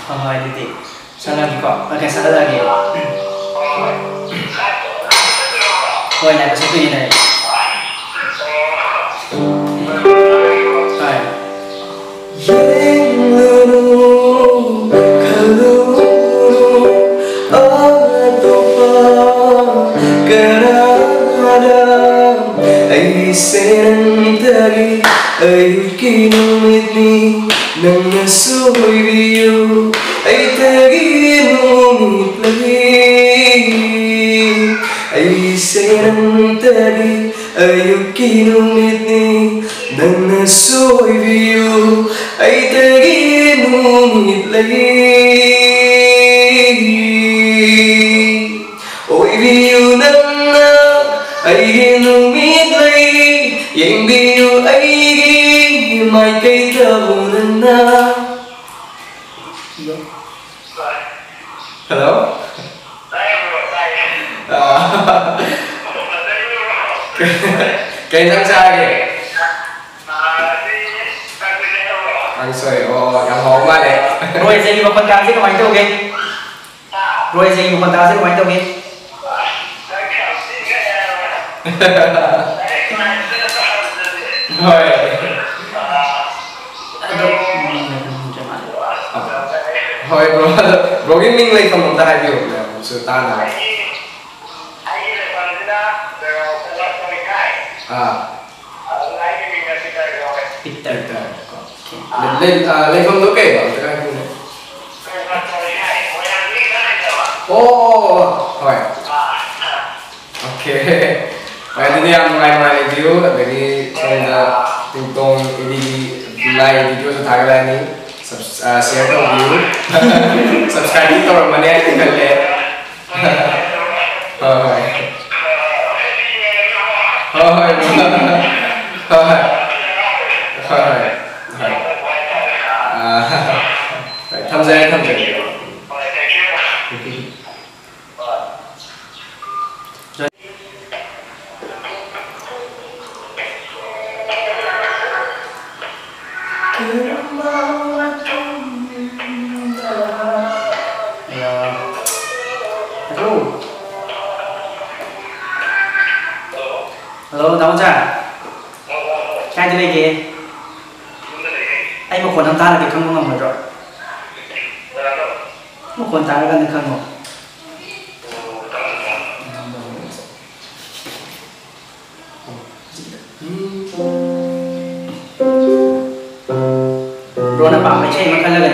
ꯍꯣꯏ, ꯍꯣꯏ, ꯑꯗꯨꯗꯤ ꯁꯛꯂꯛꯑꯒꯦꯀꯣ꯫ Okay, ꯁꯛꯍꯜꯂꯛꯑꯒꯦ꯫ ꯍꯣꯏ, ꯂꯥꯏꯕ ꯁꯛꯇꯣꯏꯅꯦ, ꯂꯥꯏꯕ꯫ ꯍꯣꯏ꯫ ꯌꯦꯡꯂꯨꯅꯨ, ꯈꯜꯂꯨ꯫ ꯑꯣꯏꯕꯤꯌꯨ, ꯑꯩꯇꯒꯤ ꯅꯨꯃꯤꯠ ꯂꯩ꯫ ꯑꯩꯁꯦ ꯅꯪꯇꯒꯤ ꯑꯌꯨꯛꯀꯤ ꯅꯨꯃꯤꯠꯅꯤ꯫ ꯅꯪꯅꯁꯨ ꯑꯣꯏꯕꯤꯌꯨ, ꯑꯩꯇꯒꯤ ꯅꯨꯃꯤꯠ ꯂꯩ꯫ ꯑꯣꯏꯕꯤꯌꯨ ꯅꯪꯅ ꯑꯩꯒꯤ ꯅꯨꯃꯤꯠ ꯂꯩ꯫ ꯌꯦꯡꯕꯤꯌꯨ ꯑꯩꯒꯤ ꯃꯥꯏꯀꯩꯗꯕꯨ ꯅꯪꯅ꯫ ꯍꯜꯂꯣ? ꯑꯥ꯫ ꯀꯩ ꯏꯟꯖꯥꯡ ꯆꯥꯔꯒꯦ? ꯀꯥꯡꯁꯣꯏ꯫ ꯑꯣ, ꯌꯥꯝ ꯍꯥꯎꯕ ꯃꯥꯜꯂꯦ꯫ ꯕ꯭ꯔꯣ, ꯏꯁꯩꯒꯤ ꯃꯈꯣꯟ ꯇꯥꯕꯁꯦ ꯀꯃꯥꯏꯅ ꯇꯧꯒꯦ? ꯕ꯭ꯔꯣ, ꯏꯁꯩꯒꯤ ꯃꯈꯣꯟ ꯇꯥꯕꯁꯦ ꯀꯃꯥꯏꯅ ꯇꯧꯒꯦ? ꯍꯣꯏ꯫ ꯑꯗꯣ, ꯍꯣꯏ, ꯕ꯭ꯔꯣ꯫ ꯑꯗꯣ ꯕ꯭ꯔꯣꯒꯤ ꯃꯤꯡ ꯂꯩꯐꯝ ꯑꯝꯇ ꯍꯥꯏꯕꯤꯌꯨ, ꯃꯌꯥꯝꯁꯨ ꯇꯥꯅꯕ꯫ ꯑꯥ꯫ ꯄꯤꯇꯔ꯫ ꯄꯤꯇꯔ꯫ ꯑꯣꯀꯦ꯫ ꯂꯩ-, ꯂꯩ-, ꯑꯥ, ꯂꯩꯐꯝꯗꯣ ꯀꯩꯕ? ꯑꯝꯇ ꯍꯥꯏꯕꯤꯌꯨꯅꯦ꯫ ꯑꯣ, ꯑꯣ, ꯑꯣ, ꯍꯣꯏ꯫ ꯑꯣꯀꯦ꯫ ꯍꯣꯏ, ꯑꯗꯨꯗꯤ ꯌꯥꯝ ꯅꯨꯡꯉꯥꯏ, ꯅꯨꯡꯉꯥꯏ ꯂꯩꯕꯤꯌꯨ꯫ ꯑꯗꯒꯤ ꯁꯣꯝꯗ ꯇꯤꯡꯇꯣꯡ ꯑꯦꯗꯤꯒꯤ ꯂꯥꯏ ꯚꯤꯗꯤꯑꯣꯁꯨ ꯊꯥꯒꯠꯂꯛꯑꯅꯤ꯫ ꯁꯕꯁ-, ꯑ, ꯁꯤꯌꯔ ꯇꯧꯕꯤꯌꯨ꯫ ꯁꯕꯁꯀ꯭ꯔꯥꯏꯕꯇꯤ ꯇꯧꯔꯝꯃꯅꯤ ꯍꯥꯏꯅ ꯈꯜꯂꯦ꯫ ꯍꯣꯏ, ꯍꯣꯏ꯫ ꯍꯣꯏ, ꯍꯣꯏ, ꯕ꯭ꯔꯣ꯫ ꯍꯣꯏ, ꯍꯣꯏ꯫ ꯍꯣꯏ, ꯍꯣꯏ꯫ ꯍꯣꯏ꯫ ꯑ, ꯍꯣꯏ, ꯊꯝꯖꯔꯦ, ꯊꯝꯖꯔꯦ, ꯕ꯭ꯔꯣ꯫ ꯍꯜꯂꯣ꯫ ꯍꯜꯂꯣ, ꯗꯥ ꯃꯣꯆꯥ꯫ ꯀꯥꯏꯗ ꯂꯩꯒꯦ? ꯑꯩ ꯃꯈꯣꯟ ꯑꯃ ꯇꯥꯔꯗꯤ ꯈꯪꯕ ꯉꯝꯃꯣꯏꯗ꯭ꯔꯣ? ꯃꯈꯣꯟ ꯇꯥꯔꯀꯥꯟꯗ ꯈꯪꯉꯣ꯫ ꯕ꯭ꯔꯣꯅ ꯄꯥꯝꯕ ꯏꯁꯩ ꯑꯃ ꯈꯜꯂꯒ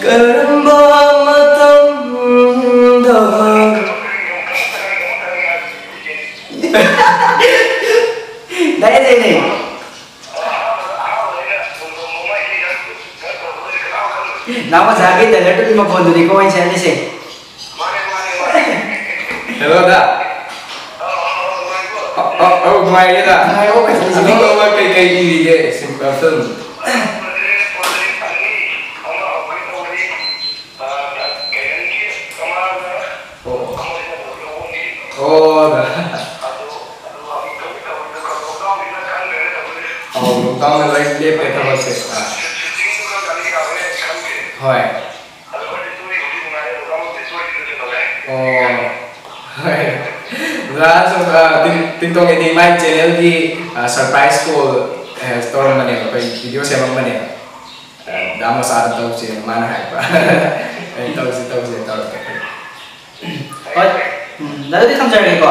ꯀꯔꯝꯕ ꯃꯇꯝꯗ? ꯗꯥꯏꯔꯦꯛ ꯂꯩꯅꯦ꯫ ꯅꯥꯎ ꯃꯆꯥꯒꯤ ꯇꯦꯂꯔ ꯇꯨꯒꯤ ꯃꯈꯣꯟꯗꯨꯅꯤꯀꯣ ꯑꯩꯅ ꯁꯦꯝꯃꯤꯁꯦ꯫ ꯍꯦꯜꯂꯣ ꯗꯥ꯫ ꯑꯧ, ꯑꯧ, ꯅꯨꯡꯉꯥꯏꯔꯤꯌꯦ ꯗꯥ꯫ ꯅꯨꯡꯉꯥꯏꯔꯤꯕꯣ ꯀꯩꯗꯧꯔꯤꯁꯤꯕꯣ? ꯑꯅꯧꯕ ꯀꯩꯀꯩ ꯏꯔꯤꯒꯦ ꯁꯤꯝꯄꯜ ꯐꯤꯂꯝ? ꯑꯣ꯫ ꯑꯣ ꯗꯥ꯫ ꯑꯧ, ꯂꯣꯛꯗꯥꯎꯟꯗ ꯂꯣꯏ ꯂꯦꯞꯄꯦ ꯊꯕꯛꯁꯦ꯫ ꯑꯥ꯫ ꯍꯣꯏ꯫ ꯑꯣ꯫ ꯍꯣꯏ꯫ ꯑꯣꯖꯥ ꯁꯨꯝ, ꯑ, ꯇꯤꯡ-, ꯇꯤꯡꯇꯣꯡꯒꯤꯗꯤ ꯃꯥꯏ ꯆꯦꯅꯦꯜꯒꯤ, ꯑ, ꯁꯔꯄ꯭ꯔꯥꯏꯁ ꯀꯣꯜ, ꯑ, ꯇꯧꯔꯝꯕꯅꯦꯕ, ꯑꯩꯈꯣꯏ ꯚꯤꯗꯤꯑꯣ ꯁꯦꯝꯃꯝꯕꯅꯦꯕ꯫ ꯑ, ꯗꯥ ꯃꯆꯥꯗ ꯇꯧꯁꯦꯅ ꯃꯥꯅ ꯍꯥꯏꯔꯛꯄ꯫ ꯑꯩ ꯇꯧꯁꯤ, ꯇꯧꯁꯤ ꯇꯧꯔꯛꯀꯦ꯫ ꯍꯣꯏ꯫ ꯎꯝ, ꯗꯥ ꯑꯗꯨꯗꯤ ꯊꯝꯖꯔꯒꯦꯀꯣ꯫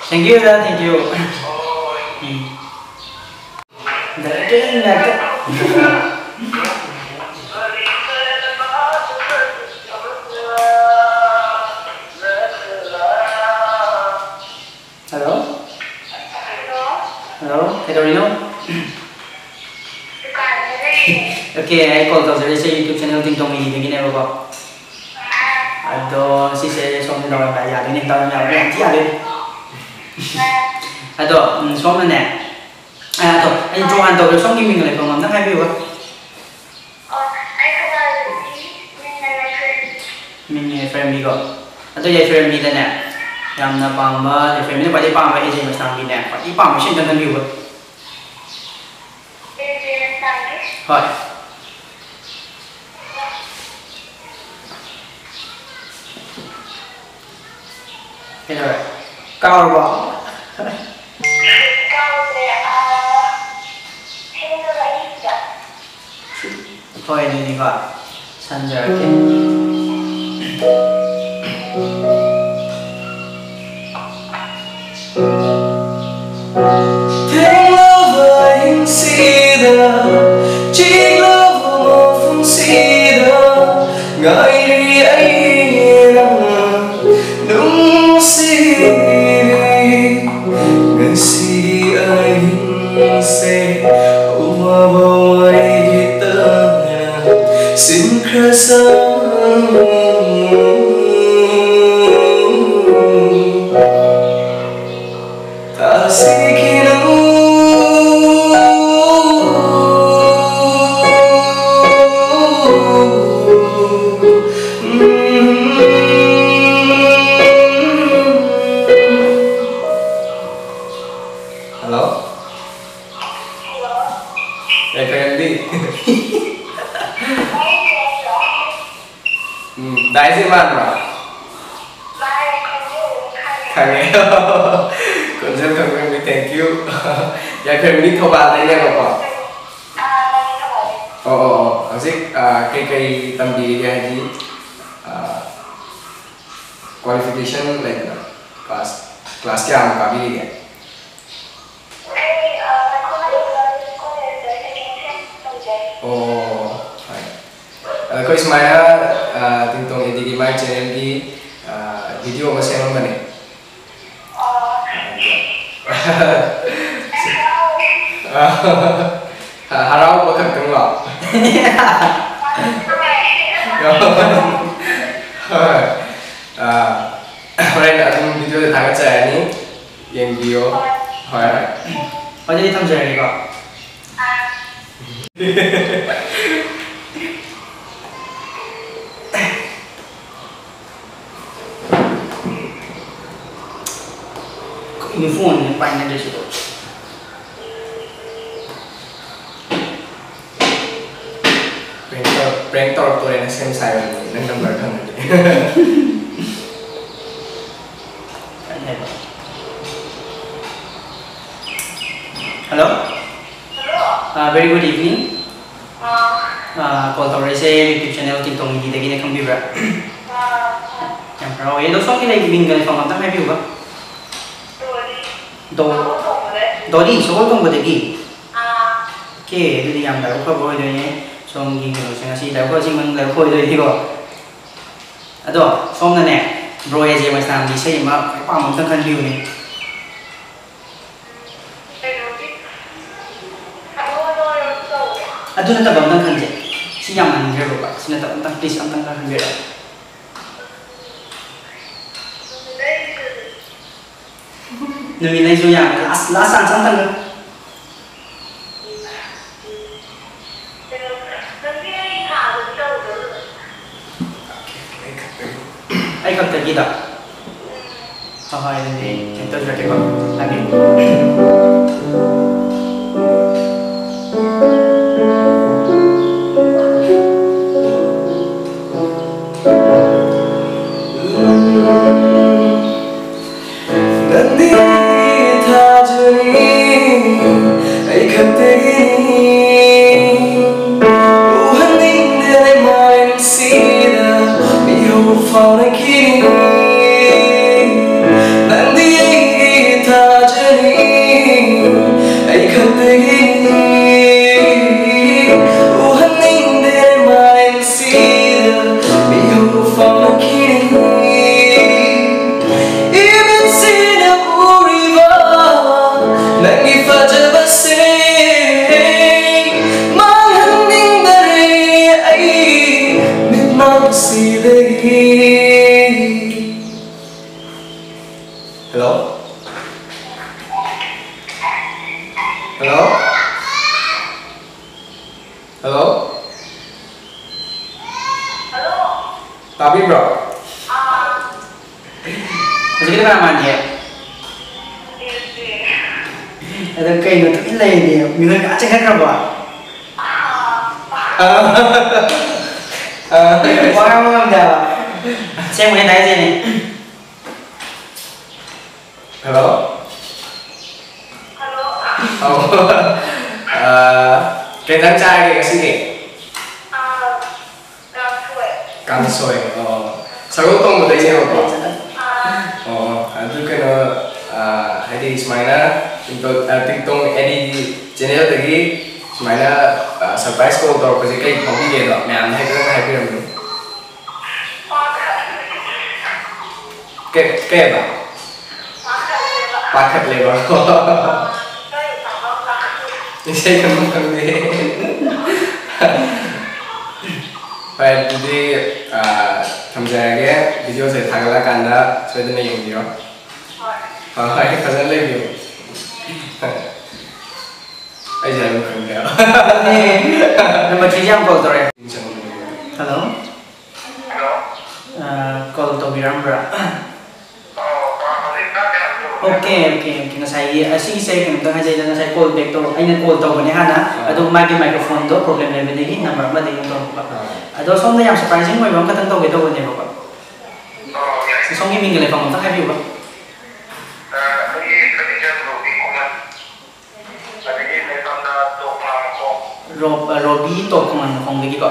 Thank you, the, thank you꯫ Um. Hello. Hello. Hello, ꯀꯩꯗꯧꯔꯤꯅꯣ? ꯗꯨꯀꯥꯟꯗ ꯂꯩꯌꯦ꯫ ꯑꯣꯀꯦ, ꯑꯩ ꯀꯣꯜ ꯇꯧꯖꯔꯛꯏꯁꯦ YouTube ꯆꯦꯅꯦꯜ ꯇꯤꯡꯇꯣꯡ ꯏꯗꯒꯤꯅꯦꯕꯀꯣ꯫ ꯑꯗꯣ ꯁꯤꯁꯦ ꯁꯣꯝꯁꯦ ꯗꯥꯎ ꯌꯥꯝ ꯌꯥꯗꯣꯏꯅꯦ, ꯗꯥꯎ ꯌꯥꯝ ꯌꯥꯗꯣꯏꯅꯦ꯫ ꯑꯗꯣ, ꯎꯝ, ꯁꯣꯝꯅꯅꯦ, ꯑ, ꯑꯗꯣ, ꯑꯩ ꯏꯟꯇ꯭ꯔꯣ ꯍꯥꯟꯅ ꯇꯧꯒꯦ, ꯁꯣꯝꯒꯤ ꯃꯤꯡꯒ ꯂꯩꯐꯝ ꯑꯝꯇꯪ ꯍꯥꯏꯕꯤꯌꯨꯕ꯫ ꯑꯣ, ꯑꯩ ꯊꯧꯕꯥꯜꯗꯒꯤ, ꯃꯤꯡꯅ ꯌꯥꯏꯐꯔꯦꯝꯕꯤ꯫ ꯃꯤꯡꯅ ꯌꯥꯏꯐꯔꯦꯝꯕꯤꯀꯣ꯫ ꯑꯗꯣ ꯌꯥꯏꯐꯔꯦꯝꯕꯤꯗꯅꯦ, ꯌꯥꯝꯅ ꯄꯥꯝꯕ, ꯌꯥꯏꯐꯔꯦꯝꯕꯤꯅ ꯈ꯭ꯋꯥꯏꯗꯒꯤ ꯄꯥꯝꯕ ꯑꯦꯖꯦ ꯃꯁꯇꯥꯟꯒꯤꯅꯦ, ꯈ꯭ꯋꯥꯏꯗꯒꯤ ꯄꯥꯝꯕ ꯏꯁꯩ ꯑꯝꯇꯪ ꯈꯟꯕꯤꯌꯨꯕ꯫ ꯑꯦꯖꯦ ꯃꯁꯇꯥꯟꯒꯤ? ꯍꯣꯏ꯫ ꯀꯩꯗꯧꯔꯦ? ꯀꯥꯎꯔꯕꯣ? ꯀꯥꯎꯗ꯭ꯔꯦ, ꯑꯥ, ꯊꯦꯡꯅꯕ ꯑꯍꯤꯡꯗ꯫ ꯍꯣꯏ, ꯑꯗꯨꯗꯤꯀꯣ, ꯁꯟꯖꯔꯛꯀꯦ꯫ ꯊꯦꯡꯂꯕ ꯑꯍꯤꯡꯁꯤꯗ Hello? ꯌꯥꯏꯐꯔꯦꯝꯕꯤ꯫ ꯎꯝ, ꯗꯥꯏꯁꯦ ꯃꯥꯟꯕ꯭ꯔꯣ? ꯈꯪꯉꯦ꯫ ꯈꯣꯟꯖꯦꯜ ꯈꯪꯕꯤꯔꯝꯃꯤ, thank you꯫ ꯌꯥꯏꯐꯔꯦꯝꯕꯤ ꯊꯧꯕꯥꯜꯗꯩꯅꯦꯕꯀꯣ꯫ ꯑꯣ, ꯑꯣ, ꯑꯣ꯫ ꯍꯧꯖꯤꯛ, ꯑ, ꯀꯩꯀꯩ ꯇꯝꯕꯤꯔꯤꯒꯦ? ꯍꯥꯏꯗꯤ, ꯑ, qualification ꯂꯩꯗꯅ, class, class ꯀꯌꯥꯃꯨꯛ ꯀꯥꯕꯤꯔꯤꯒꯦ? ꯑꯩ, ꯑ, ꯇꯥꯡꯈꯨꯜ ꯃꯅꯤꯄꯨꯔ ꯀꯣꯂꯦꯖꯇ second sem ꯇꯧꯖꯩ꯫ ꯑꯣ, ꯍꯣꯏ꯫ ꯑꯗ ꯑꯩꯈꯣꯏ ꯁꯨꯃꯥꯏꯅ, ꯑ, ꯇꯤꯡꯇꯣꯡ ꯑꯦꯗꯤꯒꯤ ꯃꯥꯏ channelꯒꯤ, ꯑ, video ꯑꯃ ꯁꯦꯝꯃꯝꯕꯅꯦ꯫ ꯑꯣ꯫ ꯑꯗ ꯌꯥꯝ ꯍꯔꯥꯎꯋꯦ꯫ ꯍ-, ꯍꯔꯥꯎꯕ ꯈꯛꯇꯪꯂꯣ? ꯍꯣꯏ꯫ ꯑ, ꯍꯣꯔꯦꯟ ꯑꯗꯨꯝ videoꯗ ꯊꯥꯒꯠꯆꯔꯅꯤ꯫ ꯌꯦꯡꯕꯤꯌꯣ꯫ ꯍꯣꯏ, ꯍꯣꯏ꯫ ꯑꯗꯨꯗꯤ ꯊꯝꯖꯔꯒꯦꯀꯣ꯫ ꯀꯩꯅꯣ phoneꯁꯦ ꯄꯥꯏꯅꯗ꯭ꯔꯤꯁꯤꯕꯣ? Prank ꯇꯧꯔꯛ-, prank ꯇꯧꯔꯛꯇꯣꯔꯦꯅ ꯁꯦꯝ ꯁꯥꯏꯕꯅꯤ, ꯅꯪ number ꯈꯪꯉꯗꯤ꯫ ꯀꯔꯤ ꯍꯥꯏꯕ? Hello? Hello? ꯑꯥ, very good evening. ꯑꯥ꯫ ꯑꯥ, call ꯇꯧꯔꯛꯏꯁꯦ YouTube channel ꯇꯤꯡꯇꯣꯡ ꯃꯤꯗꯤꯗꯒꯤꯅꯦ, ꯈꯪꯕꯤꯕ꯭ꯔꯥ? ꯑꯥ, ꯈꯪꯉꯦ꯫ ꯌꯥꯝ ꯍꯔꯥꯎꯋꯦ꯫ ꯑꯗꯣ ꯁꯣꯝꯒꯤ ꯂꯩ-, ꯃꯤꯡꯒ ꯂꯩꯐꯝ ꯑꯝꯇꯪ ꯍꯥꯏꯕꯤꯌꯨꯕ? ꯗꯣꯂꯤ꯫ ꯗꯣ-, ꯁꯒꯣꯜꯕꯟꯗꯗꯒꯤ꯫ ꯗꯣꯂꯤ, ꯁꯒꯣꯜꯕꯟꯗꯗꯒꯤ? ꯑꯥ꯫ ꯑꯣꯀꯦ, ꯑꯗꯨꯗꯤ ꯌꯥꯝ ꯂꯥꯏꯕꯛ ꯐꯕ ꯑꯣꯏꯗꯣꯏꯅꯦ꯫ ꯁꯣꯝꯒꯤ ꯀꯩꯅꯣꯁꯦ ꯉꯁꯤ ꯂꯥꯏꯕꯛ ꯐꯕꯁꯤꯡ ꯃꯅꯨꯡꯗ ꯂꯥꯏꯕꯛ ꯐꯕ ꯑꯣꯏꯗꯣꯏꯅꯤꯀꯣ꯫ ꯑꯗꯣ ꯁꯣꯝꯅꯅꯦ, bro ꯑꯦ ꯖꯦ ꯃꯩꯁꯅꯥꯝꯒꯤ ꯏꯁꯩ ꯑꯃ ꯈ꯭ꯋꯥꯏ ꯄꯥꯝꯕ ꯑꯝꯇꯪ ꯈꯟꯕꯤꯌꯨꯅꯦ꯫ ꯀꯩꯅꯣꯒꯤ, ꯁꯛꯂꯣꯟ ꯑꯣꯏꯔꯁꯨ ꯇꯧꯕ꯭ꯔꯥ? ꯑꯗꯨ ꯅꯠꯇꯕ ꯑꯝꯇꯪ ꯈꯟꯁꯦ꯫ ꯁꯤ ꯌꯥꯝ ꯃꯟꯈ꯭ꯔꯦꯕꯀꯣ꯫ ꯁꯤ ꯅꯠꯇꯕ ꯑꯝꯇꯪ, please, ꯑꯝꯇꯪꯒ ꯍꯟꯕꯤꯔꯛꯑꯣ꯫ ꯅꯨꯃꯤꯠ ꯂꯩꯁꯨ ꯌꯥꯝꯃꯦ꯫ Last, last chance ꯑꯝꯇꯪꯒ꯫ ꯑꯩ ꯈꯛꯇꯒꯤꯗ꯫ ꯍꯣꯏ, ꯍꯣꯏ, ꯑꯗꯨꯗꯤ ꯀꯩꯅꯣ ꯇꯧꯖꯔꯛꯀꯦꯀꯣ꯫ ꯍꯥꯏꯕꯤꯌꯨ꯫ ꯅꯪꯗꯤ ꯑꯩꯒꯤ ꯊꯥꯖꯅꯤ, ꯑꯩ ꯈꯛꯇꯒꯤꯅꯤ꯫ ꯎꯍꯟꯅꯤꯡꯗꯦ ꯃꯥꯂꯦꯝꯁꯤꯗ ꯃꯤꯍꯧ ꯐꯥꯎꯅꯈꯤꯅꯤ꯫ ꯅꯪꯗꯤ ꯑꯩꯒꯤ ꯊꯥꯖꯅꯤ, ꯑꯩ ꯈꯛꯇꯒꯤꯅꯤ꯫ ꯎꯍꯟꯅꯤꯡꯗꯦ ꯃꯥꯂꯦꯝꯁꯤꯗ ꯃꯤꯍꯧ ꯐꯥꯎꯅꯈꯤꯅꯤ꯫ ꯏꯃꯤꯠꯁꯤꯅ ꯎꯔꯤꯕ ꯅꯪꯒꯤ ꯐꯖꯕꯁꯦ ꯃꯥꯡꯍꯟꯅꯤꯡꯗꯔꯦ ꯑꯩ ꯃꯤꯠꯃꯥꯡꯁꯤꯗꯒꯤ꯫ Hello? Hello? Hello? ꯇꯥꯕꯤꯕ꯭ꯔꯣ? ꯍꯧꯖꯤꯛꯀꯤꯗꯣ ꯀꯅꯥ ꯃꯥꯟꯒꯦ? ꯑꯗꯣ ꯀꯩꯅꯣ ꯇꯨꯃꯤꯟ ꯂꯩꯔꯤꯗꯤ? ꯃꯤꯍꯨꯟ ꯄꯨꯔꯥ ꯆꯦꯟꯈꯠꯈ꯭ꯔꯕꯣ? ꯑꯥ꯫ ꯑꯥ꯫ ꯋꯥ ꯉꯥꯡꯕ ꯉꯝꯗꯦ ꯍꯥꯏꯕ꯫ ꯑꯁꯦꯡꯕꯩꯅꯦ ꯍꯥꯏꯁꯤꯅꯦ꯫ Hello? Hello? ꯑꯧ꯫ ꯑꯥ, ꯀꯩ ꯏꯟꯖꯥꯡ ꯆꯥꯔꯒꯦ ꯉꯁꯤꯒꯤ? ꯑꯥ, ꯀꯥꯡꯁꯣꯏ꯫ ꯀꯥꯡꯁꯣꯏ, ꯑꯣ꯫ ꯁꯒꯣꯜ ꯇꯣꯡꯕꯗꯩꯅꯦꯕꯀꯣ? ꯑꯥ꯫ ꯑꯣ, ꯑꯗꯨ ꯀꯩꯅꯣ, ꯑꯥ, ꯍꯥꯏꯗꯤ ꯁꯨꯃꯥꯏꯅ ꯇꯤꯛꯇꯣꯛ, ꯑꯥ, ꯇꯤꯛꯇꯣꯛ ꯑꯦꯗꯤꯒꯤ channelꯗꯒꯤ ꯁꯨꯃꯥꯏꯅ, ꯑꯥ, surprise call ꯇꯧꯔꯛꯄꯁꯦ ꯀꯩ ꯐꯥꯎꯕꯤꯒꯦꯗꯣ ꯃꯌꯥꯝꯅ ꯍꯥꯏꯐꯦꯠ ꯍꯥꯏꯕꯤꯔꯝꯃꯨꯅꯦ꯫ ꯀꯩ, ꯀꯩ ꯍꯥꯏꯕ? ꯄꯥꯈꯠꯂꯦꯕ꯫ ꯏꯁꯩ ꯈꯪꯕ ꯈꯪꯗꯦ꯫ ꯍꯣꯏ, ꯑꯗꯨꯗꯤ, ꯑ, ꯊꯝꯖꯔꯒꯦ꯫ ꯚꯤꯗꯤꯑꯣꯁꯦ ꯊꯥꯒꯠꯂꯛꯀꯥꯟꯗ ꯁꯣꯏꯗꯅ ꯌꯦꯡꯕꯤꯔꯣ꯫ ꯍꯣꯏ, ꯍꯣꯏ, ꯐꯖꯅ ꯂꯩꯕꯤꯌꯨ꯫ ꯑꯩꯁꯦ ꯍꯥꯏꯕ ꯈꯪꯗꯦ꯫ ꯅꯝꯕꯔ ꯊ꯭ꯔꯤꯁꯦ ꯌꯥꯝ ꯀꯣꯜ ꯇꯧꯔꯦ꯫ ꯍꯜꯂꯣ꯫ ꯀꯣꯜ ꯇꯧꯕꯤꯔꯝꯕ꯭ꯔꯥ? Okay, okay, okay. ꯉꯁꯥꯏꯒꯤ, ꯑꯁꯤꯒꯤꯁꯦ ꯀꯩꯅꯣꯝꯇꯪ ꯍꯥꯏꯖꯩꯗ, ꯉꯁꯥꯏ ꯀꯣꯜ ꯕꯦꯛ ꯇꯧ, ꯑꯩꯅ ꯀꯣꯜ ꯇꯧꯕꯅꯦ ꯍꯥꯟꯅ, ꯑꯥ꯫ ꯑꯗꯣ ꯃꯥꯒꯤ ꯃꯥꯏꯀ꯭ꯔꯣꯐꯣꯟꯗꯣ ꯄ꯭ꯔꯣꯕ꯭ꯂꯦꯝ ꯂꯩꯕꯗꯒꯤ ꯅꯝꯕꯔ ꯑꯃꯗꯒꯤ ꯑꯃꯨꯛ ꯇꯧꯔꯛꯄ꯫ ꯑꯥ꯫ ꯑꯗꯣ ꯁꯣꯝꯗ ꯌꯥꯝ ꯁꯔꯄ꯭ꯔꯥꯏꯖꯤꯡ ꯑꯣꯏꯕ ꯑꯃꯈꯛꯇꯪ ꯇꯧꯒꯦ ꯇꯧꯕꯅꯦꯕꯀꯣ꯫ ꯑꯣ, ꯌꯥꯏ꯫ ꯁꯣꯝꯒꯤ ꯃꯤꯡꯒ ꯂꯩꯐꯝ ꯑꯝꯇꯪ ꯍꯥꯏꯕꯤꯌꯨꯕ꯫ ꯑ, ꯑꯩꯒꯤ ꯈꯨꯟꯖꯦꯜ ꯔꯣꯕꯤ ꯈꯣꯡꯃꯟ꯫ ꯑꯗꯒꯤ ꯂꯩꯐꯝꯅ ꯇꯣꯞ ꯈꯣꯡꯅꯥꯡꯃꯈꯣꯡ꯫ ꯔꯣ-, ꯑ, ꯔꯣꯕꯤ ꯇꯣꯞ ꯈꯣꯡꯅꯥꯡꯃꯈꯣꯡꯗꯒꯤꯀꯣ?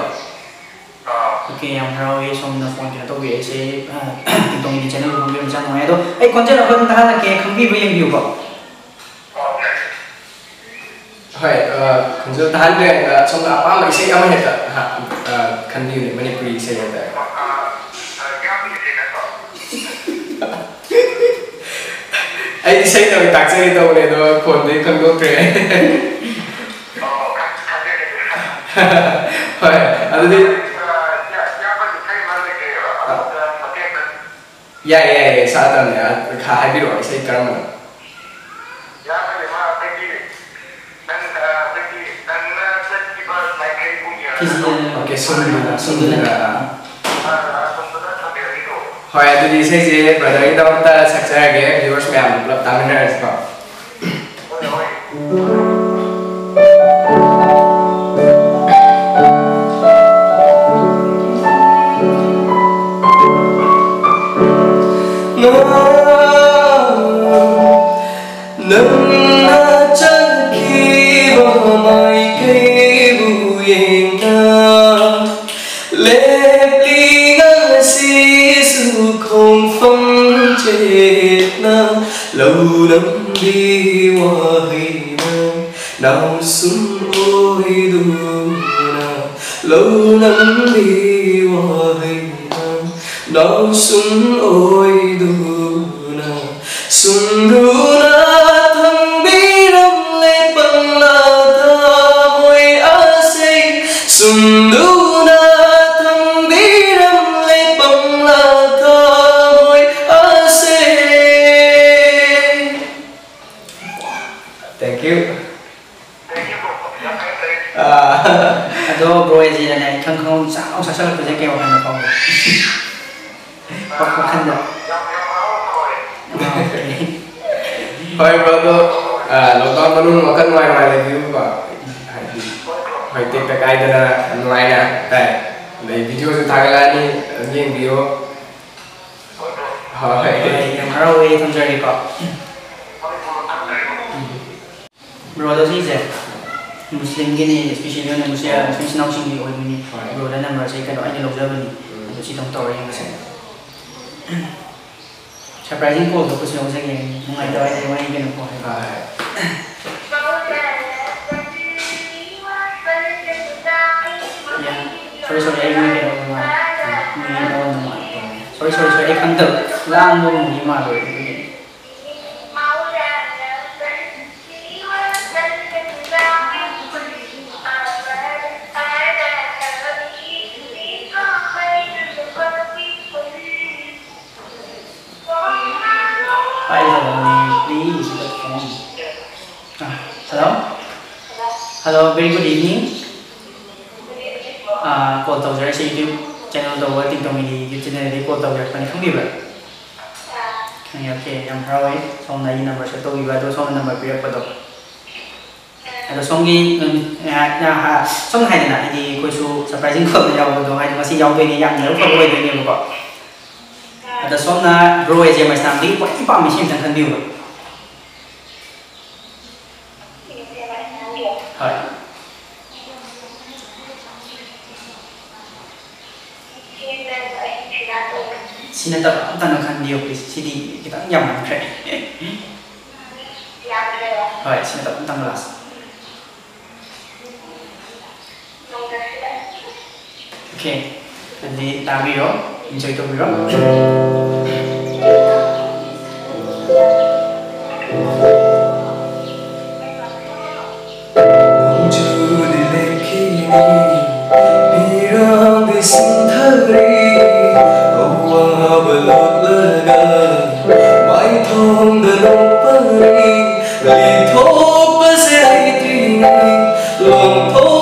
ꯑꯥ꯫ ꯑꯣꯀꯦ, ꯌꯥꯝ ꯍꯔꯥꯎꯋꯦ ꯁꯣꯝꯅ ꯐꯣꯟ ꯀꯩꯅꯣ ꯇꯧꯕꯤꯔꯛꯏꯁꯦ꯫ ꯑ, ꯇꯣꯡꯒꯤ ꯆꯦꯅꯦꯜ ꯈꯪꯕꯤꯕꯁꯦ ꯌꯥꯝ ꯅꯨꯡꯉꯥꯏ꯫ ꯑꯗꯣ ꯑꯩ ꯈꯣꯟꯖꯦꯜ ꯑꯃꯈꯛꯇꯪ ꯇꯥꯍꯜꯂꯛꯀꯦ, ꯈꯪꯕꯤꯕ꯭ꯔꯥ ꯌꯦꯡꯕꯤꯌꯨꯀꯣ꯫ ꯑꯣ, ꯌꯥꯏ꯫ ꯍꯣꯏ, ꯑ, ꯈꯣꯟꯖꯦꯜ ꯇꯥꯍꯟꯗ꯭ꯔꯤꯉꯩꯗ ꯁꯣꯝꯅ ꯑꯄꯥꯝꯕ ꯏꯁꯩ ꯑꯃ ꯍꯦꯛꯇ, ꯑ, ꯑ, ꯈꯟꯕꯤꯌꯨꯅꯦ, ꯃꯅꯤꯄꯨꯔꯤ ꯏꯁꯩ ꯍꯥꯏꯇꯥꯔꯦ꯫ ꯑ, ꯑ, ꯏꯌꯥꯝꯕꯒꯤ ꯏꯁꯩ ꯅꯠꯇ꯭ꯔꯣ? ꯑꯩ ꯏꯁꯩ ꯇꯧꯔꯤ ꯇꯥꯛꯆꯒꯦ ꯇꯧꯕꯅꯦ, ꯑꯗꯣ ꯈꯣꯟꯗꯩ ꯈꯪꯗꯣꯛꯈ꯭ꯔꯦ꯫ ꯑꯣ, ꯈꯪ-, ꯈꯪꯖꯔꯦ ꯑꯗꯨꯗꯤ꯫ ꯍꯣꯏ, ꯑꯗꯨꯗꯤ ꯑ, ꯏꯌꯥ-, ꯏꯌꯥꯝꯕꯒꯤ ꯏꯁꯩ ꯑꯃ ꯂꯩꯖꯩꯑꯕ, ꯑꯗꯨꯗ ꯃꯇꯦꯛ ꯑꯃ꯫ ꯌꯥꯏꯌꯦ, ꯌꯥꯏꯌꯦ, ꯁꯥꯗꯕꯅꯦ꯫ ꯑ, ꯈ-, ꯍꯥꯏꯕꯤꯔꯛꯑꯣ, ꯏꯁꯩ ꯀꯔꯝꯕꯅꯣ? ꯏꯌꯥꯝꯕꯒꯤ ꯑꯃ ꯑꯩꯈꯣꯏꯒꯤ ꯅꯪ, ꯑ, ꯑꯩꯈꯣꯏꯒꯤ ꯅꯪꯅ ꯆꯠꯈꯤꯕ ꯃꯥꯏꯀꯩꯕꯨ ꯌꯦꯡꯂꯒ ꯀꯦꯖꯤ ꯇꯧꯕ꯫ ꯑꯣꯀꯦ, ꯁꯨꯝꯗꯨꯅ, ꯁꯨꯝꯗꯨꯅ꯫ ꯑ, ꯑ, ꯁꯨꯝꯗꯨꯅ ꯊꯝꯕꯤꯔꯝꯃꯤꯗꯣ꯫ ꯍꯣꯏ, ꯑꯗꯨꯗꯤ ꯏꯁꯩꯁꯦ ꯕ꯭ꯔꯗꯔꯒꯤꯗꯃꯛꯇ ꯁꯛꯆꯔꯒꯦ, ꯚ꯭ꯌꯨꯋꯔꯁ ꯃꯌꯥꯝꯗꯣ ꯄꯨꯂꯞ ꯇꯥꯃꯤꯟꯅꯔꯁꯤꯀꯣ꯫ ꯍꯣꯏ, ꯍꯣꯏ꯫ ꯅꯪꯅ ꯆꯠꯈꯤꯕ ꯃꯥꯏꯀꯩꯕꯨ ꯌꯦꯡꯅ ꯂꯦꯞꯂꯤ ꯉꯁꯤꯁꯨ ꯈꯣꯡꯐꯝ ꯆꯦꯠꯅ ꯂꯧ ꯂꯝꯕꯤ ꯋꯥꯍꯩꯅ ꯅꯥꯎꯁꯨꯝ ꯑꯣꯏꯗꯨꯅ ꯂꯧ ꯂꯝꯕꯤ ꯋꯥꯍꯩꯅ ꯅꯥꯎꯁꯨꯝ ꯑꯣꯏꯗꯨꯅ ꯁꯨꯝꯗꯨꯅ ꯊꯝꯕꯤꯔꯝꯂꯦ ꯄꯪꯂꯥ ꯊꯃꯣꯏ ꯑꯁꯦ ꯁꯨꯝꯗꯨꯅ ꯑꯗꯣ ꯕ꯭ꯔꯣ ꯑꯦꯖꯦꯅꯅꯦ ꯏꯈꯪ ꯈꯪꯍꯧ ꯆꯥꯛ ꯂꯥꯎ ꯆꯥꯁꯤꯜꯂꯛꯄꯁꯦ ꯀꯩ ꯋꯥꯈꯜꯗ ꯐꯥꯎꯒꯦ? ꯋꯥꯈꯜꯗ꯫ ꯍꯣꯏ ꯕ꯭ꯔꯣ, ꯑꯗꯣ ꯂꯣꯛꯗꯥꯎꯟ ꯃꯅꯨꯡ ꯋꯥꯈꯜ ꯅꯨꯡꯉꯥꯏ ꯅꯨꯡꯉꯥꯏ ꯂꯩꯕꯤꯌꯨꯀꯣ, ꯍꯥꯏꯗꯤ ꯍꯣꯏ ꯇꯦꯛꯇ ꯀꯥꯏꯗꯅ ꯅꯨꯡꯉꯥꯏꯅ ꯍꯥꯏꯇꯥꯔꯦ꯫ ꯑꯗꯩ ꯚꯤꯗꯤꯑꯣꯁꯨ ꯊꯥꯒꯠꯂꯛꯑꯅꯤ, ꯑꯗꯨꯝ ꯌꯦꯡꯕꯤꯌꯣ꯫ ꯍꯣꯏ꯫ ꯍꯣꯏ, ꯌꯥꯝ ꯍꯔꯥꯎꯋꯦ, ꯊꯝꯖꯔꯒꯦꯀꯣ꯫ ꯕ꯭ꯔꯣꯗꯣ ꯁꯤꯁꯦ ꯃꯨꯁꯂꯤꯝꯒꯤꯅꯤ, ꯏꯁꯄꯤꯁꯦꯜꯂꯤ ꯑꯣꯏꯅ ꯃꯨꯁꯂꯤꯝ, ꯃꯨꯁꯂꯤꯝ ꯏꯆꯤꯟ ꯏꯅꯥꯎꯁꯤꯡꯒꯤ ꯑꯣꯏꯕꯅꯤ꯫ ꯍꯣꯏ꯫ ꯕ꯭ꯔꯣꯗ ꯅꯝꯕꯔꯁꯦ ꯀꯩꯅꯣ ꯑꯩꯅ ꯂꯧꯖꯕꯅꯤ꯫ ꯎꯝ꯫ ꯑꯗꯣ ꯁꯤ ꯑꯗꯨꯝ ꯇꯧꯔ ꯌꯦꯡꯉꯁꯦ꯫ ꯁꯔꯄ꯭ꯔꯥꯏꯖꯤꯡ ꯀꯣꯜ ꯇꯧꯕꯁꯨ ꯌꯥꯎꯖꯒꯦ꯫ ꯅꯨꯡꯉꯥꯏꯇꯕ ꯍꯥꯏꯗꯤ ꯃꯣꯏ ꯀꯩꯅꯣ ꯀꯣꯜ ꯍꯥꯏꯕ꯫ ꯍꯣꯏ꯫ ꯌꯥ, ꯁꯣꯔꯤ, ꯁꯣꯔꯤ, ꯑꯩ ꯃꯣꯏ ꯀꯩꯅꯣ ꯅꯨꯡꯉꯥꯏ-, ꯃꯣꯏ ꯅꯉꯣꯟꯗ ꯅꯨꯡꯉꯥꯏ-, ꯁꯣꯔꯤ, ꯁꯣꯔꯤ, ꯁꯣꯔꯤ, ꯑꯩ ꯈꯪꯗꯕ ꯂꯥꯡꯕꯒꯨꯝꯕꯒꯤ ꯃꯥꯜꯂꯨꯔꯦ ꯑꯗꯨꯒꯤꯅꯤ꯫ Hi, hello, please, the phone. Ah, hello? Hello, very good evening. Ah, call ꯇꯧꯖꯔꯛꯏꯁꯦ YouTube channel ꯇꯧꯕ ꯇꯤꯡꯇꯣꯝꯒꯤ YouTube channelꯗꯒꯤ call ꯇꯧꯖꯔꯛꯄꯅꯤ, ꯈꯪꯕꯤꯕ꯭ꯔꯥ? ꯈꯪꯉꯦ, okay, ꯌꯥꯝ ꯍꯔꯥꯎꯋꯦ ꯁꯣꯝꯅ ꯑꯩꯒꯤ number save ꯇꯧꯕꯤꯕ, ꯑꯗꯣ ꯁꯣꯝꯅ number ꯄꯤꯔꯛꯄꯗꯣ꯫ ꯑꯗꯣ ꯁꯣꯝꯒꯤ, ꯎꯝ, ꯑ, ꯑ, ꯁꯣꯝꯅ ꯍꯥꯏꯗꯅ, ꯍꯥꯏꯗꯤ ꯑꯩꯈꯣꯏꯁꯨ surprising callꯗ ꯌꯥꯎꯕꯗꯣ, ꯍꯥꯏꯗꯤ ꯉꯁꯤ ꯌꯥꯎꯗꯣꯏꯅꯦ, ꯌꯥꯝ ꯂꯥꯏꯕꯛ ꯐꯕ ꯑꯣꯏꯗꯣꯏꯅꯦꯕꯀꯣ꯫ ꯑꯗ ꯁꯣꯝꯅ bro ꯑꯦꯖꯦ ꯃꯩꯁꯅꯥꯝꯗꯒꯤ ꯈ꯭ꯋꯥꯏꯗꯒꯤ ꯄꯥꯝꯃꯤꯁꯤ ꯑꯝꯇꯪ ꯈꯟꯕꯤꯌꯨꯕ꯫ ꯍꯣꯏ꯫ ꯁꯤ ꯅꯠꯇꯕ ꯑꯝꯇꯪꯒ ꯈꯟꯕꯤꯌꯨ, please꯫ ꯁꯤꯗꯤ ꯈꯤꯇꯪ ꯌꯥꯝꯃꯟꯈ꯭ꯔꯦ꯫ ꯍꯣꯏ, ꯁꯤ ꯅꯠꯇꯕ ꯑꯝꯇꯪꯒ last꯫ Okay, ꯑꯗꯨꯗꯤ ꯇꯥꯕꯤꯔꯣ, enjoy ꯇꯧꯕꯤꯔꯣ꯫ ꯅꯣꯡꯖꯨꯗꯤ ꯂꯦꯞꯈꯤꯅꯤ, ꯐꯤꯔꯥꯜꯗꯤ ꯁꯤꯟꯊꯔꯤ, ꯑꯋꯥꯕ ꯂꯣꯠꯂꯒ ꯃꯥꯏꯊꯣꯡꯗ ꯅꯣꯛꯄꯅꯤ, ꯂꯤꯊꯣꯛꯄꯁꯦ ꯍꯩꯇ꯭ꯔꯤꯅꯤ, ꯂꯣꯡꯊꯣꯛ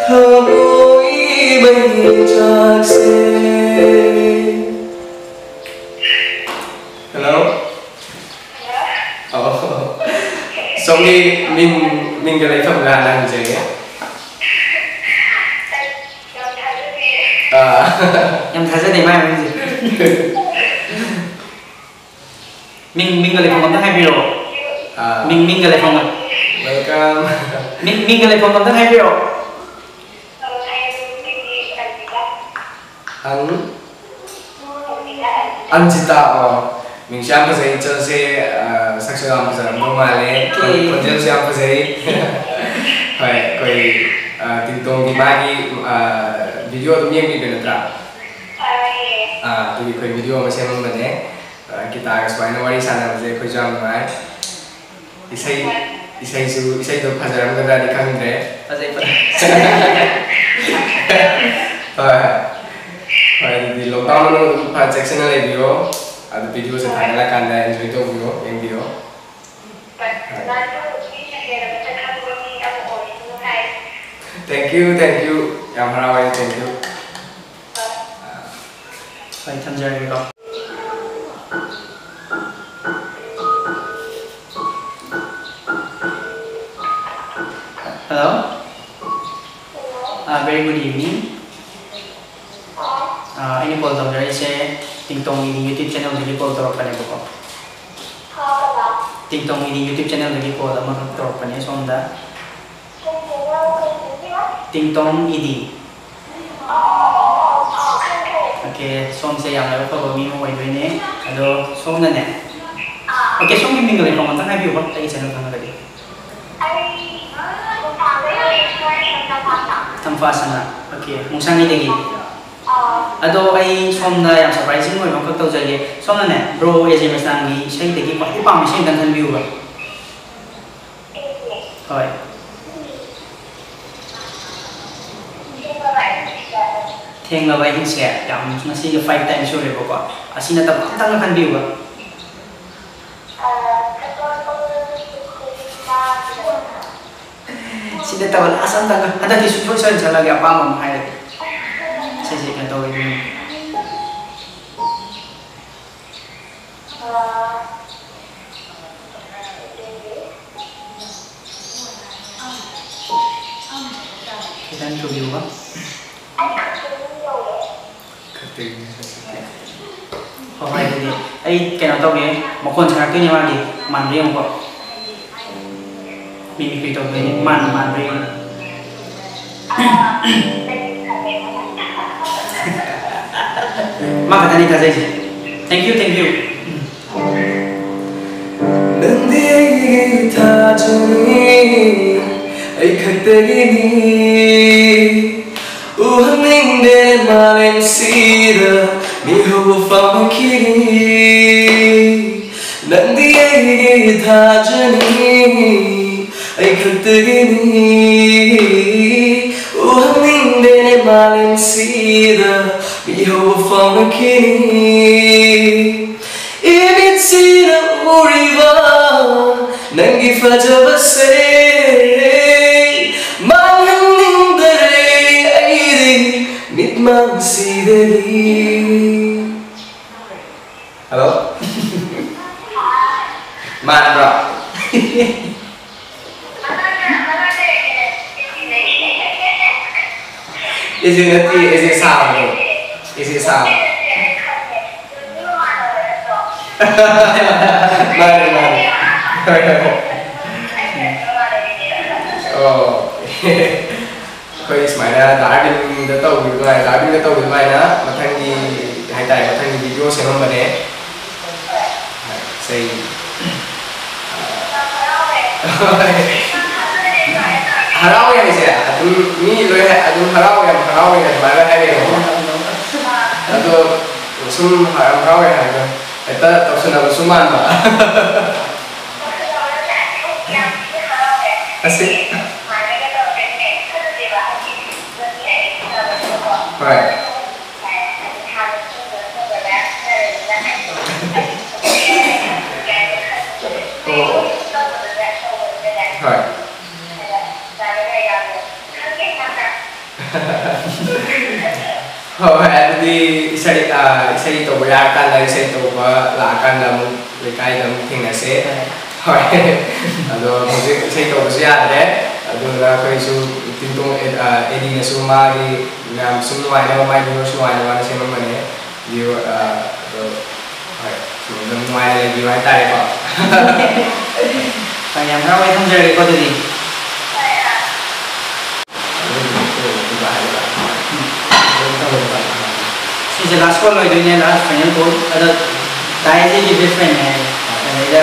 ꯊꯃꯣꯏ ꯃꯩꯆꯥꯛꯁꯦ꯫ Hello? ꯑꯣ꯫ ꯁꯣꯝꯒꯤ ꯃꯤꯡ, ꯃꯤꯡꯒ ꯂꯩꯐꯝꯒ ꯍꯥꯟꯅ ꯍꯪꯖꯒꯦ꯫ ꯑꯥ꯫ ꯌꯥꯝ ꯊꯥꯖꯗꯦ ꯃꯥꯏ ꯃꯃꯤꯡꯁꯦ꯫ ꯃꯤꯡ, ꯃꯤꯡꯒ ꯂꯩꯐꯝ ꯑꯝꯇꯪ ꯍꯥꯏꯕꯤꯔꯛꯑꯣ꯫ ꯑꯥ꯫ ꯃꯤꯡ, ꯃꯤꯡꯒ ꯂꯩꯐꯝꯒ꯫ Welcome꯫ ꯃꯤꯡ, ꯃꯤꯡꯒ ꯂꯩꯐꯝ ꯑꯝꯇꯪ ꯍꯥꯏꯕꯤꯔꯛꯑꯣ꯫ ꯑꯪ? ꯑꯟꯖꯤꯇꯥ, ꯑꯣ꯫ ꯃꯤꯡꯁꯨ ꯌꯥꯝ ꯐꯖꯩ, ꯏꯆꯜꯁꯦ, ꯑ, ꯁꯛꯁꯨ ꯌꯥꯝ ꯐꯖꯔꯝꯗꯧ ꯃꯥꯜꯂꯦ꯫ ꯈꯣꯟ-, ꯈꯣꯟꯖꯦꯜꯁꯨ ꯌꯥꯝ ꯐꯖꯩ꯫ ꯍꯣꯏ, ꯑꯩꯈꯣꯏ, ꯑ, ꯇꯤꯡꯇꯣꯡꯒꯤ ꯃꯥꯒꯤ, ꯑ, video ꯑꯗꯨꯝ ꯌꯦꯡꯕꯤꯕ ꯅꯠꯇ꯭ꯔꯥ? ꯑ, ꯑꯗꯨꯒꯤ ꯑꯩꯈꯣꯏ video ꯑꯃ ꯁꯦꯝꯃꯝꯕꯅꯦ꯫ ꯑ, ꯒꯤꯇꯥꯔꯒ ꯁꯨꯃꯥꯏꯅ ꯋꯥꯔꯤ ꯁꯥꯟꯅꯕꯁꯦ ꯑꯩꯈꯣꯏꯁꯨ ꯌꯥꯝ ꯅꯨꯡꯉꯥꯏ꯫ ꯏꯁꯩ, ꯏꯁꯩꯁꯨ, ꯏꯁꯩꯗꯣ ꯐꯖꯔꯝꯒꯗ꯭ꯔꯗꯤ ꯈꯪꯗ꯭ꯔꯦ꯫ ꯐꯖꯩ, ꯐꯖꯩ꯫ ꯍꯣꯏ, ꯍꯣꯏ꯫ ꯍꯣꯏ, ꯑꯗꯨꯗꯤ lockdown ꯃꯅꯨꯡ ꯑꯗꯨꯝ ꯐꯖ ꯆꯦꯛꯁꯤꯟꯅ ꯂꯩꯕꯤꯌꯣ꯫ ꯑꯗꯨ videoꯁꯦ ꯊꯥꯒꯠꯂꯀꯥꯟꯗ enjoy ꯇꯧꯕꯤꯌꯣ, ꯌꯦꯡꯕꯤꯌꯣ꯫ Thank you, thank you꯫ ꯌꯥꯝ ꯍꯔꯥꯎꯋꯦ, thank you꯫ ꯍꯣꯏ, ꯊꯝꯖꯔꯒꯦꯀꯣ꯫ Hello꯫ ꯑꯥ, very good evening꯫ ꯑꯥ, ꯑꯩꯅ call ꯇꯧꯖꯔꯛꯏꯁꯦ ꯇꯤꯡꯇꯣꯡꯒꯤ YouTube channelꯗꯒꯤ call ꯇꯧꯔꯛꯄꯅꯦꯕꯀꯣ꯫ ꯇꯤꯡꯇꯣꯡꯒꯤꯗꯤ YouTube channelꯗꯒꯤ call ꯑꯃꯈꯛ ꯇꯧꯔꯛꯄꯅꯦ ꯁꯣꯝꯗ꯫ ꯇꯤꯡꯇꯣꯡ ꯏꯗꯤ꯫ Okay, ꯁꯣꯝꯁꯦ ꯌꯥꯝꯅ ꯂꯥꯏꯕꯛ ꯐꯕ ꯃꯤ ꯑꯃ ꯑꯣꯏꯗꯣꯏꯅꯦ꯫ ꯑꯗꯣ ꯁꯣꯝꯅꯅꯦ, okay, ꯁꯣꯝꯒꯤ ꯃꯤꯡꯒ ꯂꯩꯐꯝ ꯑꯝꯇꯪ ꯍꯥꯏꯕꯤꯌꯨꯕ, ꯑꯩ channel ꯈꯪꯉꯒꯗꯤ꯫ ꯊꯝꯐꯥꯁꯅꯥ꯫ Okay, ꯃꯨꯡꯁꯥꯡꯉꯩꯗꯒꯤ꯫ ꯑꯗꯣ ꯑꯩ ꯁꯣꯝꯗ ꯌꯥꯝ surprising ꯑꯣꯏꯕ ꯑꯃꯈꯛ ꯇꯧꯖꯒꯦ꯫ ꯁꯣꯝꯅꯅꯦ, bro ꯑꯦ ꯖꯦ ꯃꯩꯁꯅꯥꯝꯒꯤ ꯏꯁꯩꯗꯒꯤ ꯈ꯭ꯋꯥꯏꯗꯒꯤ ꯄꯥꯝꯕ ꯏꯁꯩ ꯑꯝꯇꯪ ꯈꯟꯕꯤꯌꯨꯕ꯫ ꯍꯣꯏ꯫ ꯊꯦꯡꯂꯕ ꯑꯍꯤꯡꯁꯦ ꯌꯥꯝ ꯉꯁꯤꯒꯤ five times ꯁꯨꯔꯦꯕꯀꯣ꯫ ꯑꯁꯤ ꯅꯠꯇꯕ ꯑꯝꯇꯪꯒ ꯈꯟꯕꯤꯌꯨꯕ꯫ ꯅꯠꯇꯕ ꯂꯥꯁ ꯑꯝꯇꯪꯒ ꯍꯟꯗꯛꯇꯤ ꯁꯨꯡꯁꯣꯏ ꯁꯣꯏꯗꯅ ꯆꯠꯂꯒꯦ, ꯑꯄꯥꯝꯕ ꯑꯃ ꯍꯥꯏꯔꯒꯦ꯫ ꯏꯁꯩꯁꯦ ꯀꯩꯅꯣ ꯇꯧꯋꯦ꯫ ꯈꯤꯇꯪ ꯊꯨꯕꯤꯌꯨꯀꯣ꯫ ꯈꯛꯇꯒꯤꯅꯦ ꯍꯥꯏꯕꯁꯦ꯫ ꯍꯣꯏ ꯍꯣꯏ, ꯑꯗꯨꯗꯤ ꯑꯩ ꯀꯩꯅꯣ ꯇꯧꯒꯦ, ꯃꯈꯣꯟ ꯁꯥꯔꯛꯇꯣꯏꯅꯦ ꯃꯥꯒꯤ, ꯃꯥꯟꯕ꯭ꯔꯥ ꯌꯦꯡꯉꯨꯀꯣ꯫ ꯃꯤꯃꯤꯀ꯭ꯔꯤ ꯇꯧꯗꯣꯏꯅꯦ, ꯃꯥꯟꯕꯨ ꯃꯥꯟꯕ꯭ꯔꯥ ꯌꯦꯡꯉꯨ꯫ ꯃꯥ ꯈꯛꯇꯅꯤ ꯊꯥꯖꯩꯁꯦ꯫ Thank you, thank you. ꯅꯪꯗꯤ ꯑꯩꯒꯤ ꯊꯥꯖꯅꯤ, ꯑꯩ ꯈꯛꯇꯒꯤꯅꯤ꯫ ꯎꯍꯟꯅꯤꯡꯗꯦ ꯃꯥꯂꯦꯝꯁꯤꯗ ꯃꯤꯍꯧꯕ ꯐꯥꯎꯅꯈꯤꯅꯤ꯫ ꯅꯪꯗꯤ ꯑꯩꯒꯤ ꯊꯥꯖꯅꯤ, ꯑꯩ ꯈꯛꯇꯒꯤꯅꯤ꯫ ꯎꯍꯟꯅꯤꯡꯗꯦ ꯃꯥꯂꯦꯝꯁꯤꯗ ꯃꯤꯍꯧꯕ ꯐꯥꯎꯅꯈꯤꯅꯤ꯫ ꯏꯃꯤꯠꯁꯤꯅ ꯎꯔꯤꯕ ꯅꯪꯒꯤ ꯐꯖꯕꯁꯦ ꯃꯥꯡꯍꯟꯅꯤꯡꯗꯔꯦ ꯑꯩꯗꯤ ꯃꯤꯠꯃꯥꯡꯁꯤꯗꯒꯤ꯫ ꯍꯜꯂꯣ? ꯃꯥꯟꯕ꯭ꯔꯣ? ꯑꯩꯁꯦ ꯅꯠꯇꯦ, ꯑꯩꯁꯦ ꯁꯥꯕꯅꯦ꯫ ꯑꯩꯁꯦ ꯁꯥꯕ꯫ ꯃꯥꯅꯦ, ꯃꯥꯅꯦ꯫ ꯍꯣꯏ, ꯍꯣꯏ, ꯍꯣꯏ꯫ ꯑꯣ꯫ ꯑꯩꯈꯣꯏ ꯁꯨꯃꯥꯏꯅ ꯗꯥ ꯑꯥꯔꯕꯤꯟꯗ ꯇꯧꯈꯤꯕ ꯑꯗꯨꯃꯥꯏꯅ, ꯗꯥ ꯑꯥꯔꯕꯤꯟꯗ ꯇꯧꯈꯤꯕ ꯑꯗꯨꯃꯥꯏꯅ ꯃꯊꯪꯒꯤ ꯍꯥꯏꯇꯥꯔꯦ, ꯃꯊꯪꯒꯤ ꯚꯤꯗꯤꯑꯣ ꯁꯦꯝꯃꯝꯕꯅꯦ꯫ ꯏꯁꯩ꯫ ꯍꯔꯥꯎꯋꯦ ꯍꯥꯏꯁꯦ ꯑꯗꯨꯝ ꯃꯤ ꯂꯣꯏ ꯍꯥꯏ-, ꯑꯗꯨꯝ ꯍꯔꯥꯎꯋꯦ, ꯌꯥꯝ ꯍꯔꯥꯎꯋꯦ ꯑꯗꯨꯃꯥꯏꯅ ꯍꯥꯏꯔꯛꯑꯦꯕꯀꯣ꯫ ꯑꯗꯣ ꯁꯨꯝ ꯌꯥꯝ ꯍꯔꯥꯎꯋꯦ ꯍꯥꯏꯕꯗꯣ ꯍꯦꯛꯇ ꯇꯧꯁꯟꯅꯕꯁꯨ ꯃꯥꯟꯕ꯫ ꯑꯁꯤ꯫ ꯍꯣꯏ꯫ ꯑꯣ꯫ ꯍꯣꯏ꯫ ꯍꯣꯏ, ꯑꯗꯨꯗꯤ ꯏꯁꯩ, ꯑ, ꯏꯁꯩ ꯇꯧꯕ ꯌꯥꯔꯀꯥꯟꯗ, ꯏꯁꯩ ꯇꯧꯕ ꯂꯥꯛꯑꯀꯥꯟꯗ ꯑꯃꯨꯛ ꯂꯩꯀꯥꯏꯗ ꯑꯃꯨꯛ ꯊꯦꯡꯅꯁꯦ꯫ ꯍꯣꯏ꯫ ꯑꯗꯣ ꯍꯧꯖꯤꯛ ꯏꯁꯩ ꯇꯧꯕꯁꯨ ꯌꯥꯗ꯭ꯔꯦ꯫ ꯑꯗꯨꯅ ꯑꯩꯈꯣꯏꯁꯨ ꯇꯤꯟꯇꯣꯡ ꯑꯦ-, ꯑ, ꯑꯦꯗꯤꯅꯁꯨ ꯃꯥꯒꯤ ꯌꯥꯝ ꯁꯨꯝ ꯅꯨꯡꯉꯥꯏꯅꯕ, ꯃꯥꯒꯤ viewers ꯅꯨꯡꯉꯥꯏꯅꯕꯅ ꯁꯦꯝꯃꯝꯕꯅꯦ꯫ View-, ꯑ, ꯑꯗꯣ, ꯍꯣꯏ, ꯑꯗꯨꯝ ꯅꯨꯡꯉꯥꯏꯅ ꯂꯩꯕꯤꯌꯨ ꯍꯥꯏꯇꯥꯔꯦꯀꯣ꯫ ꯍꯣꯏ, ꯌꯥꯝ ꯍꯔꯥꯎꯋꯦ, ꯊꯝꯖꯔꯒꯦꯀꯣ ꯑꯗꯨꯗꯤ꯫ ꯁꯤꯁꯦ last call ꯑꯣꯏꯗꯣꯏꯅꯦ, last final call꯫ ꯑꯗꯣ ꯗꯥꯏꯁꯦ ꯑꯩꯒꯤ best friend ꯅꯦ ꯍꯥꯏꯌꯦ꯫ ꯑꯗꯩꯗ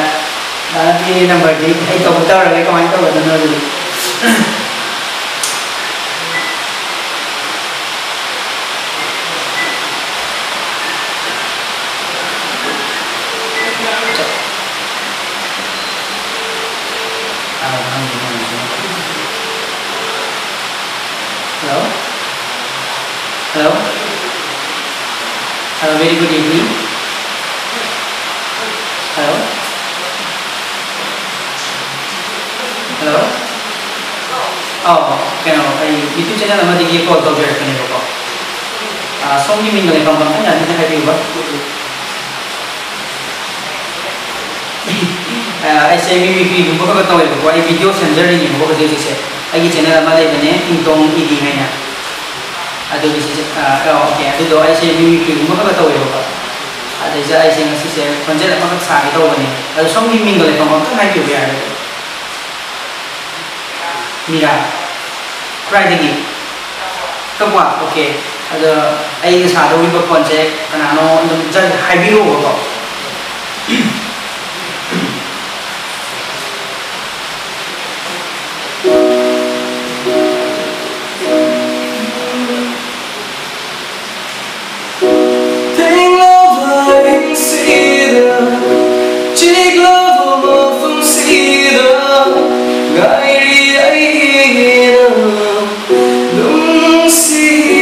ꯗꯥꯒꯤ numberꯗꯤ ꯑꯩ ꯇꯧꯕ ꯇꯧꯔꯒꯦ, ꯀꯃꯥꯏꯅ ꯇꯧꯒꯗꯣꯏꯅꯣ ꯑꯗꯨꯗꯤ? Hello? Hello? Hello, very good evening. Hello? Hello? ꯑꯧ, ꯀꯩꯅꯣ, ꯑꯩ YouTube channel ꯑꯃꯗꯒꯤ call ꯇꯧꯖꯔꯛꯄꯅꯦꯕꯀꯣ꯫ ꯑꯥ, ꯁꯣꯝꯒꯤ ꯃꯤꯡꯒ ꯂꯩꯐꯝꯒ ꯑꯝꯇꯪ ꯑꯗꯨꯝ ꯍꯥꯏꯕꯤꯌꯨꯕ꯫ ꯑꯥ, ꯑꯩꯁꯦ mimicryꯒꯨꯝꯕ ꯈꯔ ꯈꯔ ꯇꯧꯋꯦꯕꯀꯣ꯫ ꯑꯩ video ꯁꯦꯝꯖꯔꯤꯅꯦꯕꯀꯣ ꯍꯧꯖꯤꯛ ꯍꯧꯖꯤꯛꯁꯦ꯫ ꯑꯩꯒꯤ channel ꯑꯃ ꯂꯩꯕꯅꯦ, ꯏꯪꯇꯣꯡ ꯏꯗꯤ ꯍꯥꯏꯅ꯫ ꯑꯗꯨꯒꯤ ꯁꯤꯁꯦ, ꯑꯥ, ꯑꯣ, okay꯫ ꯑꯗꯨꯗꯣ ꯑꯩꯁꯦ mimicryꯒꯨꯝꯕ ꯈꯔ ꯈꯔ ꯇꯧꯋꯦꯕꯀꯣ꯫ ꯑꯗꯩꯗ ꯑꯩꯁꯦ ꯉꯁꯤꯁꯦ ꯈꯣꯟꯖꯦꯜ ꯑꯃꯈꯛ ꯁꯥꯒꯦ ꯇꯧꯕꯅꯦ꯫ ꯑꯗꯣ ꯁꯣꯝꯒꯤ ꯃꯤꯡꯒ ꯂꯩꯐꯝ ꯑꯝꯇꯪ ꯍꯥꯏꯕꯤꯕ ꯌꯥꯒꯗ꯭ꯔꯥ? ꯃꯤꯔꯥ? ꯀꯗꯥꯏꯗꯒꯤ? ꯀꯛꯋꯥ? Okay꯫ ꯑꯗꯣ ꯑꯩꯅ ꯁꯥꯗꯧꯔꯤꯕ ꯈꯣꯟꯁꯦ ꯀꯅꯥꯅꯣ ꯑꯗꯨꯝ just ꯍꯥꯏꯕꯤꯔꯛꯑꯣꯕꯀꯣ꯫ ꯊꯦꯡꯂꯕ ꯑꯍꯤꯡꯁꯤꯗ, ꯆꯤꯛꯂꯕ ꯃꯐꯝꯁꯤꯗ, ꯉꯥꯏꯔꯤ ꯑꯩꯒꯤ ꯅꯪ ꯅꯨꯡꯁꯤꯕꯤ꯫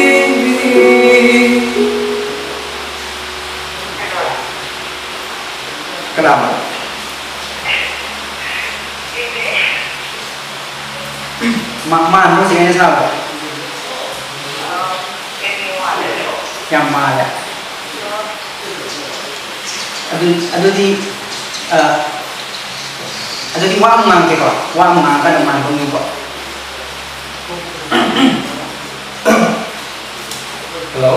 ꯌꯥꯝ ꯃꯥꯜꯂꯦ꯫ ꯑꯗꯨ, ꯑꯗꯨꯗꯤ, ꯑ, ꯑꯗꯨꯗꯤ ꯋꯥ ꯑꯃ ꯉꯥꯡꯒꯦꯀꯣ, ꯋꯥ ꯑꯃ ꯉꯥꯡꯉꯀꯥꯟꯗ ꯃꯥꯟꯕ ꯌꯦꯡꯉꯨꯀꯣ꯫ Hello?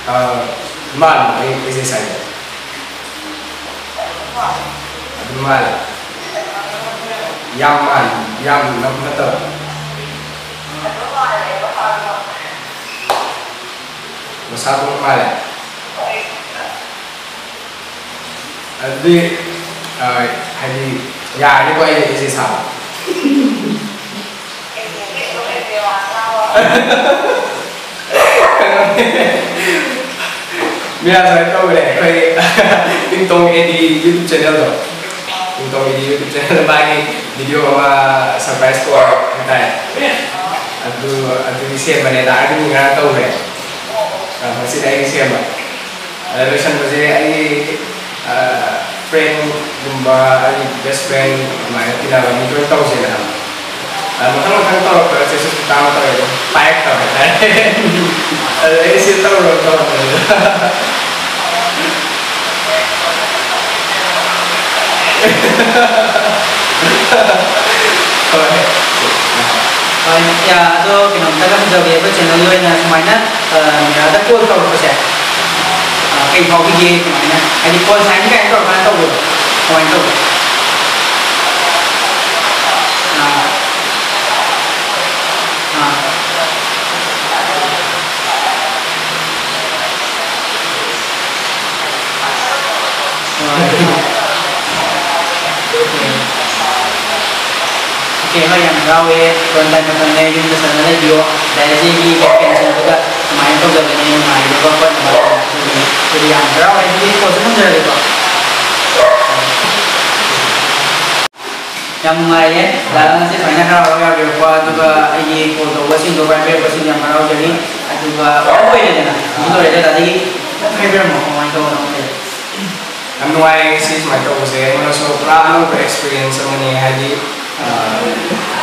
ꯑ, ꯃꯥꯟꯕ, ꯑꯩ, ꯑꯩꯁꯦ ꯁꯥꯏꯗ꯫ ꯑꯗꯨꯝ ꯃꯥꯜꯂꯦ꯫ ꯌꯥꯝ ꯃꯥꯜꯂꯤ, ꯌꯥꯝ ꯅꯝ ꯅꯠꯇꯕ꯫ ꯃꯁꯥꯗꯨ ꯃꯥꯜꯂꯦ꯫ ꯑꯗꯨꯗꯤ, ꯑ, ꯍꯥꯏꯗꯤ, ꯌꯥꯔꯅꯤꯀꯣ ꯑꯩ ꯑꯩꯁꯦ ꯁꯥꯕ꯫ ꯃꯌꯥꯝ ꯁꯨꯃꯥꯏꯅ ꯇꯧꯕꯅꯦ ꯑꯩꯈꯣꯏ ꯇꯤꯡꯇꯣꯡ ꯑꯦ ꯗꯤ YouTube channelꯗꯣ꯫ ꯇꯤꯡꯇꯣꯡ ꯑꯦ ꯗꯤ YouTube channelꯗ ꯃꯥꯒꯤ video ꯑꯃ surprise tour ꯍꯥꯏꯇꯥꯔꯦ꯫ ꯑꯗꯨ, ꯑꯗꯨꯒꯤ ꯁꯦꯝꯕꯅꯦ, ꯗꯥ ꯑꯥꯔꯕꯤꯟꯒꯤ ꯉꯔꯥꯡ ꯇꯧꯈ꯭ꯔꯦ꯫ ꯑ, ꯉꯁꯤꯗꯤ ꯑꯩꯒꯤ ꯁꯦꯝꯕ꯫ ꯑꯗ ꯂꯣꯏꯁꯟꯕꯁꯦ ꯑꯩꯒꯤ, ꯑ, friendꯒꯨꯝꯕ, ꯑꯩꯒꯤ best friend ꯑꯗꯨꯃꯥꯏꯅ ꯇꯤꯟꯅꯕ ꯃꯤ ꯂꯣꯏ ꯇꯧꯁꯦꯅ ꯍꯥꯏꯕ꯫ ꯑ, ꯃꯊꯪ ꯃꯊꯪ ꯇꯧꯔꯛꯄꯗ ꯆꯦꯁꯨ ꯇꯥꯃ ꯇꯧꯔꯦ ꯑꯗꯨꯝ ꯄꯥꯏꯔꯛꯇꯕ ꯍꯥꯏꯇꯥꯔꯦ꯫ ꯑꯗ ꯑꯩ ꯁꯤ ꯇꯧꯔꯣ ꯇꯧꯔꯣ꯫ ꯍꯣꯏ꯫ ꯍꯣꯏ, ꯌꯥ, ꯑꯗꯣ ꯀꯩꯅꯣꯝꯇꯒ ꯍꯪꯖꯒꯦ, ꯑꯩꯈꯣꯏ channelꯒꯤ ꯑꯣꯏꯅ ꯁꯨꯃꯥꯏꯅ, ꯑ, ꯃꯤꯔꯥꯗ call ꯇꯧꯔꯛꯄꯁꯦ, ꯑ, ꯀꯩ ꯐꯥꯎꯕꯤꯒꯦ? ꯀꯃꯥꯏꯅ, ꯍꯥꯏꯗꯤ call sign ꯀꯥꯏꯅ ꯇꯧꯔꯀꯥꯟꯗ ꯇꯧꯕꯗꯣ, ꯀꯃꯥꯏꯅ ꯇꯧꯒꯦ? ꯑꯥ꯫ ꯑꯥ꯫ ꯍꯣꯏ꯫ ꯑꯣꯀꯦ, ꯍꯣꯏ, ꯌꯥꯝ ꯍꯔꯥꯎꯋꯦ꯫ Quarantine ꯃꯇꯝꯅꯦ, ꯌꯨꯝꯗ ꯐꯖꯅ ꯂꯩꯕꯤꯌꯣ꯫ ꯑꯗꯩ ꯑꯩꯒꯤ ꯀꯩꯅꯣꯗꯨꯗ ꯀꯃꯥꯏꯅ ꯇꯧꯖꯕꯅꯤ, ꯅꯨꯡꯉꯥꯏꯒꯗꯕ ꯈꯣꯠꯅꯕ ꯑꯗꯨꯒꯤꯅꯤ꯫ ꯑꯗꯨꯗꯤ ꯌꯥꯝ ꯍꯔꯥꯎꯋꯦ꯫ ꯑꯗꯨꯗꯤ callꯁꯨ ꯊꯝꯖꯔꯒꯦꯀꯣ꯫ ꯌꯥꯝ ꯅꯨꯡꯉꯥꯏꯌꯦ꯫ ꯗꯥꯗꯥ ꯉꯁꯤ ꯁꯨꯃꯥꯏꯅ ꯍꯔꯥꯎ ꯍꯔꯥꯎ ꯌꯥꯕꯤꯔꯛꯄ, ꯑꯗꯨꯒ ꯑꯩꯒꯤ call ꯇꯧꯕꯁꯤꯡꯗꯣ ꯄꯥꯏꯕꯤꯔꯛꯄꯁꯤꯡ ꯌꯥꯝ ꯍꯔꯥꯎꯖꯔꯤ꯫ ꯑꯗꯨꯒ ꯑꯗꯨ ꯑꯣꯏꯔꯦꯗꯅ, ꯑꯗꯨ ꯂꯣꯏꯔꯦ꯫ ꯗꯥꯗꯥꯗꯒꯤ ꯈꯤꯇꯪ ꯍꯥꯏꯕꯤꯔꯝꯃꯣ, ꯀꯃꯥꯏꯅ ꯇꯧꯕꯅꯣ ꯈꯪꯗꯦ꯫ ꯌꯥꯝ ꯅꯨꯡꯉꯥꯏꯌꯦ ꯉꯁꯤ ꯁꯨꯃꯥꯏꯅ ꯇꯧꯕꯁꯦ꯫ ꯑꯩꯉꯣꯟꯗꯁꯨ ꯄꯨꯔꯥ ꯑꯅꯧꯕ experience ꯑꯃꯅꯤ꯫ ꯍꯥꯏꯗꯤ, ꯑ,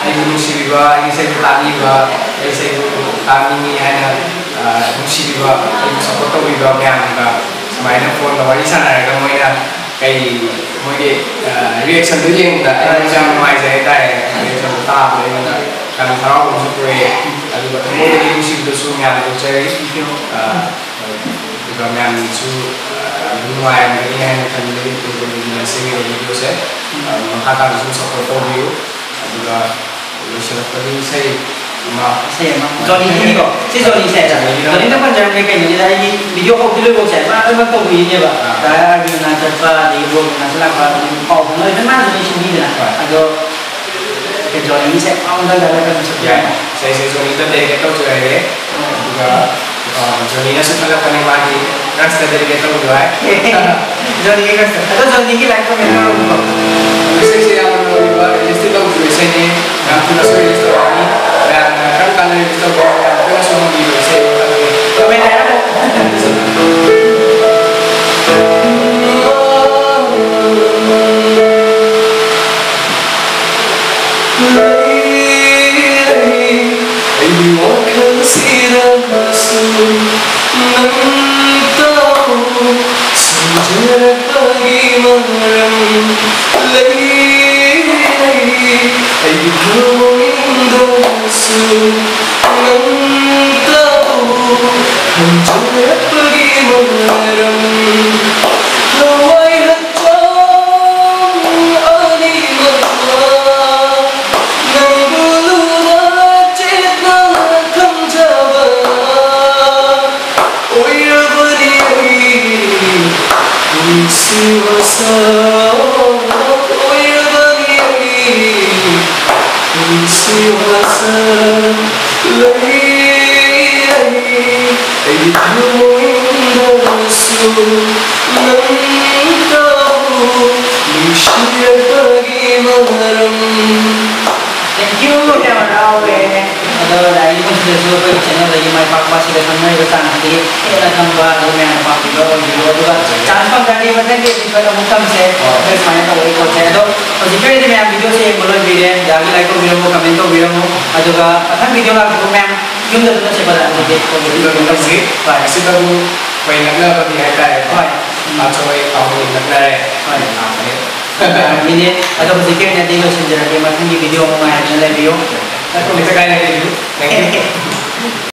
ꯑꯩꯕꯨ ꯅꯨꯡꯁꯤꯕꯤꯕ, ꯑꯩꯒꯤ ꯏꯁꯩꯕꯨ ꯇꯥꯕꯤꯕ, ꯑꯩ ꯏꯁꯩꯕꯨ ꯇꯥꯅꯤꯡꯉꯤ ꯍꯥꯏꯅ, ꯑ, ꯅꯨꯡꯁꯤꯕꯤꯕ, ꯑꯩꯕꯨ ꯁꯞꯄꯣꯔꯠ ꯇꯧꯕꯤꯕ ꯃꯌꯥꯝꯒ ꯁꯨꯃꯥꯏꯅ ꯐꯣꯟꯗ ꯋꯥꯔꯤ ꯁꯥꯟꯅꯔꯒ ꯃꯣꯏꯅ ꯀꯩ, ꯃꯣꯏꯒꯤ, ꯑ, ꯔꯤꯌꯦꯛꯁꯟꯗꯨ ꯌꯦꯡꯕꯗ ꯑꯩꯉꯣꯟꯗꯁꯨ ꯌꯥꯝ ꯅꯨꯡꯉꯥꯏꯖꯩ ꯍꯥꯏꯇꯥꯔꯦ꯫ ꯔꯤꯌꯦꯛꯁꯟꯗꯨ ꯇꯥꯕꯗ ꯑꯩꯉꯣꯟꯗ ꯌꯥꯝ ꯍꯔꯥꯎꯕ ꯑꯃꯁꯨ ꯄꯣꯛꯑꯦ꯫ ꯑꯗꯨꯒ ꯊꯃꯣꯏꯗꯒꯤ ꯅꯨꯡꯁꯤꯕꯗꯁꯨ ꯃꯌꯥꯝ ꯐꯣꯡꯗꯣꯛꯆꯔꯤ꯫ ꯑ, ꯑꯗꯨꯒ ꯃꯌꯥꯝꯁꯨ, ꯑ, ꯑꯗꯨꯝ ꯅꯨꯡꯉꯥꯏꯔꯝꯒꯅꯤ ꯍꯥꯏꯅ ꯈꯜꯂꯤ꯫ ꯑꯗꯨꯒ ꯉꯁꯤꯒꯤ ꯚꯤꯗꯤꯑꯣꯁꯦ, ꯑ, ꯃꯈꯥ ꯇꯥꯅꯁꯨ ꯁꯞꯄꯣꯔꯠ ꯇꯧꯕꯤꯌꯨ꯫ ꯑꯗꯨꯒ ꯂꯣꯏꯁꯤꯜꯂꯛꯄꯒꯤ ꯏꯁꯩ ꯑꯃ꯫ ꯏꯁꯩ ꯑꯃ꯫ ꯖꯣꯅꯤꯒꯤꯅꯤꯀꯣ? ꯁꯤ ꯖꯣꯅꯤ ꯏꯁꯩ꯫ ꯖꯣꯅꯤꯒꯤꯅꯤ꯫ ꯖꯣꯅꯤꯅ ꯄꯟꯖꯔꯝꯒꯦ ꯀꯩꯅꯣꯁꯤꯗ ꯑꯩꯒꯤ ꯚꯤꯗꯤꯑꯣ ꯍꯧꯗ꯭ꯔꯤ ꯂꯣꯏꯐꯥꯎꯁꯦ ꯃꯥ ꯂꯣꯏꯅꯃꯛ ꯇꯧꯕꯤꯔꯤꯅꯦꯕ꯫ ꯑꯥ꯫ ꯗꯥ ꯑꯥꯔꯕꯤꯟꯅ ꯆꯠꯄ, ꯑꯗꯒꯤ ꯕ꯭ꯔꯣꯒꯤꯅ ꯆꯠꯂꯛꯄ, ꯑꯗꯨꯝ ꯄꯥꯎ ꯐꯥꯎꯅꯔꯦ꯫ ꯃꯥꯅ ꯂꯣꯏ ꯁꯤꯟꯕꯤꯗꯅ꯫ ꯍꯣꯏ꯫ ꯑꯗꯣ ꯖꯣꯅꯤꯒꯤ ꯏꯁꯩ ꯑꯃ ꯍꯧꯗ꯭ꯔꯤ ꯂꯣꯏꯐꯥꯎ ꯁꯛꯄꯤꯔꯣ꯫ ꯌꯥꯏ꯫ ꯏꯁꯩꯁꯦ ꯖꯣꯅꯤꯗ ꯗꯦꯗꯤꯀꯦꯠ ꯇꯧꯖꯔꯒꯦ꯫ ꯑꯗꯨꯒ, ꯑ, ꯖꯣꯅꯤꯅꯁꯨ ꯈꯜꯂꯛꯄꯅꯤ ꯃꯥꯒꯤ ꯀ꯭ꯔꯁꯇ ꯗꯦꯗꯤꯀꯦꯠ ꯇꯧꯕꯤꯌꯨ ꯍꯥꯏ꯫ ꯖꯣꯅꯤꯒꯤ ꯀ꯭ꯔꯁꯇ꯫ ꯑꯗꯣ ꯖꯣꯅꯤꯒꯤ ꯂꯥꯏꯐ ꯀꯃꯦꯟ ꯇꯧꯔꯛꯄ꯭ꯔꯣ? ꯏꯁꯩꯁꯦ ꯌꯥꯝꯅ ꯅꯧꯔꯤꯕ, ꯔꯤꯂꯤꯁꯇꯤ ꯇꯧꯗ꯭ꯔꯤꯕ ꯏꯁꯩꯅꯤ꯫ ꯌꯥꯝ ꯊꯨꯅꯁꯨ ꯔꯤꯂꯤꯁ ꯇꯧꯔꯛꯑꯅꯤ꯫ ꯃꯌꯥꯝꯅ ꯀꯔꯝ ꯀꯥꯟꯗ ꯔꯤꯂꯤꯁ ꯇꯧꯗꯣꯏꯅꯣ ꯌꯥꯝ ꯀꯟꯅꯁꯨ ꯍꯪꯕꯤꯕ ꯏꯁꯩ ꯑꯃꯈꯛꯅꯤ꯫ ꯀꯃꯦꯟ ꯍꯥꯏꯔꯝꯃꯣ꯫ ꯂꯩ, ꯂꯩ, ꯑꯩꯒꯤ ꯋꯥꯈꯜꯁꯤꯗꯁꯨ ꯅꯪ ꯇꯥꯎ꯫ ꯁꯤꯟꯖꯔꯛꯄꯒꯤ ꯃꯔꯝ ꯂꯩ, ꯂꯩ, ꯑꯩꯒꯤ ꯊꯃꯣꯏꯗꯁꯨ ꯅꯪ ꯇꯥꯎ꯫ ꯍꯟꯖꯔꯛꯄꯒꯤ ꯃꯔꯝ ꯊꯋꯥꯏ ꯍꯛꯆꯥꯡ ꯑꯅꯤꯃꯛꯅ ꯅꯪꯕꯨ ꯂꯨꯅ ꯆꯦꯠꯅ ꯊꯝꯖꯕ ꯑꯣꯏꯔꯕꯅꯤ ꯑꯩ ꯄꯨꯟꯁꯤ ꯋꯥꯁꯛ ꯑꯣꯏꯔꯕꯅꯤ ꯑꯩ ꯄꯨꯟꯁꯤ ꯋꯥꯁꯛ ꯂꯩ ꯑꯩ ꯑꯩꯒꯤ ꯊꯃꯣꯏꯗꯁꯨ ꯅꯪ ꯇꯥꯎ ꯅꯨꯡꯁꯤꯔꯛꯄꯒꯤ ꯃꯔꯝ꯫ Thank you, ꯌꯥꯝ ꯍꯔꯥꯎꯋꯦ꯫ ꯑꯗꯣ ꯂꯥꯏꯔꯤꯛꯀꯤ ꯄꯨꯟꯁꯤꯗꯁꯨ ꯑꯩꯈꯣꯏꯒꯤ ꯆꯦꯅꯦꯜꯗꯒꯤ ꯃꯥꯏ ꯄꯥꯛꯄ ꯑꯁꯤꯗ ꯈꯪꯅꯔꯤꯕ ꯆꯥꯡ ꯑꯁꯤꯗꯒꯤ ꯍꯦꯟꯅ ꯈꯪꯕ ꯑꯗꯨꯒ ꯃꯌꯥꯝꯅ ꯄꯥꯝꯕꯤꯕ ꯑꯣꯏꯕꯤꯌꯨ꯫ ꯑꯗꯨꯒ ꯆꯥꯟꯁ ꯐꯪꯗ꯭ꯔꯗꯤ ꯃꯊꯪꯒꯤ ꯑꯦꯄꯤꯁꯣꯗ ꯑꯃꯨꯛ ꯇꯝꯁꯦ꯫ ꯍꯣꯏ꯫ ꯑꯩꯈꯣꯏ ꯁꯨꯃꯥꯏꯅ ꯇꯧꯕꯒꯤ ꯄꯣꯠꯁꯦ꯫ ꯑꯗꯣ ꯍꯧꯖꯤꯛꯀꯤ ꯑꯣꯏꯅꯗꯤ ꯃꯌꯥꯝ ꯚꯤꯗꯤꯑꯣꯁꯦ ꯌꯦꯡꯕ ꯂꯣꯏꯕꯤꯔꯦ꯫ ꯌꯥꯔꯒꯗꯤ ꯂꯥꯏꯛ ꯇꯧꯕꯤꯔꯝꯃꯨ, ꯀꯃꯦꯟ ꯇꯧꯕꯤꯔꯝꯃꯨ꯫ ꯑꯗꯨꯒ ꯃꯊꯪ ꯚꯤꯗꯤꯑꯣ ꯂꯥꯛꯄꯗ ꯃꯌꯥꯝ ꯌꯨꯝꯗ ꯑꯗꯨꯝ ꯆꯠꯄꯗ ꯍꯧꯖꯤꯛꯇꯤ ꯌꯨꯝꯗ ꯑꯗꯨꯝ ꯇꯧꯁꯤ꯫ ꯍꯣꯏ꯫ ꯉꯁꯤꯇꯕꯨ ꯑꯩꯈꯣꯏ ꯅꯛꯅꯕꯒꯤ ꯍꯥꯏꯇꯥꯔꯦ꯫ ꯍꯣꯏ꯫ ꯃꯥꯁꯨ ꯑꯩ ꯄꯥꯎ ꯅꯛꯅꯔꯦ꯫ ꯍꯣꯏ꯫ ꯂꯥꯛꯄꯅꯦ꯫ ꯃꯤꯅꯦ꯫ ꯑꯗꯣ ꯍꯧꯖꯤꯛꯀꯤ ꯑꯣꯏꯅꯗꯤ ꯂꯣꯏꯁꯤꯟꯖꯔꯒꯦ꯫ ꯃꯊꯪꯒꯤ ꯚꯤꯗꯤꯑꯣ ꯑꯃ ꯉꯥꯏꯗꯨꯅ ꯂꯩꯕꯤꯌꯨ꯫ ꯅꯠꯇ꯭ꯔꯣ, ꯃꯤꯁꯇꯔ ꯀꯥꯏꯅ ꯂꯩꯕꯤꯌꯨ꯫ Thank you꯫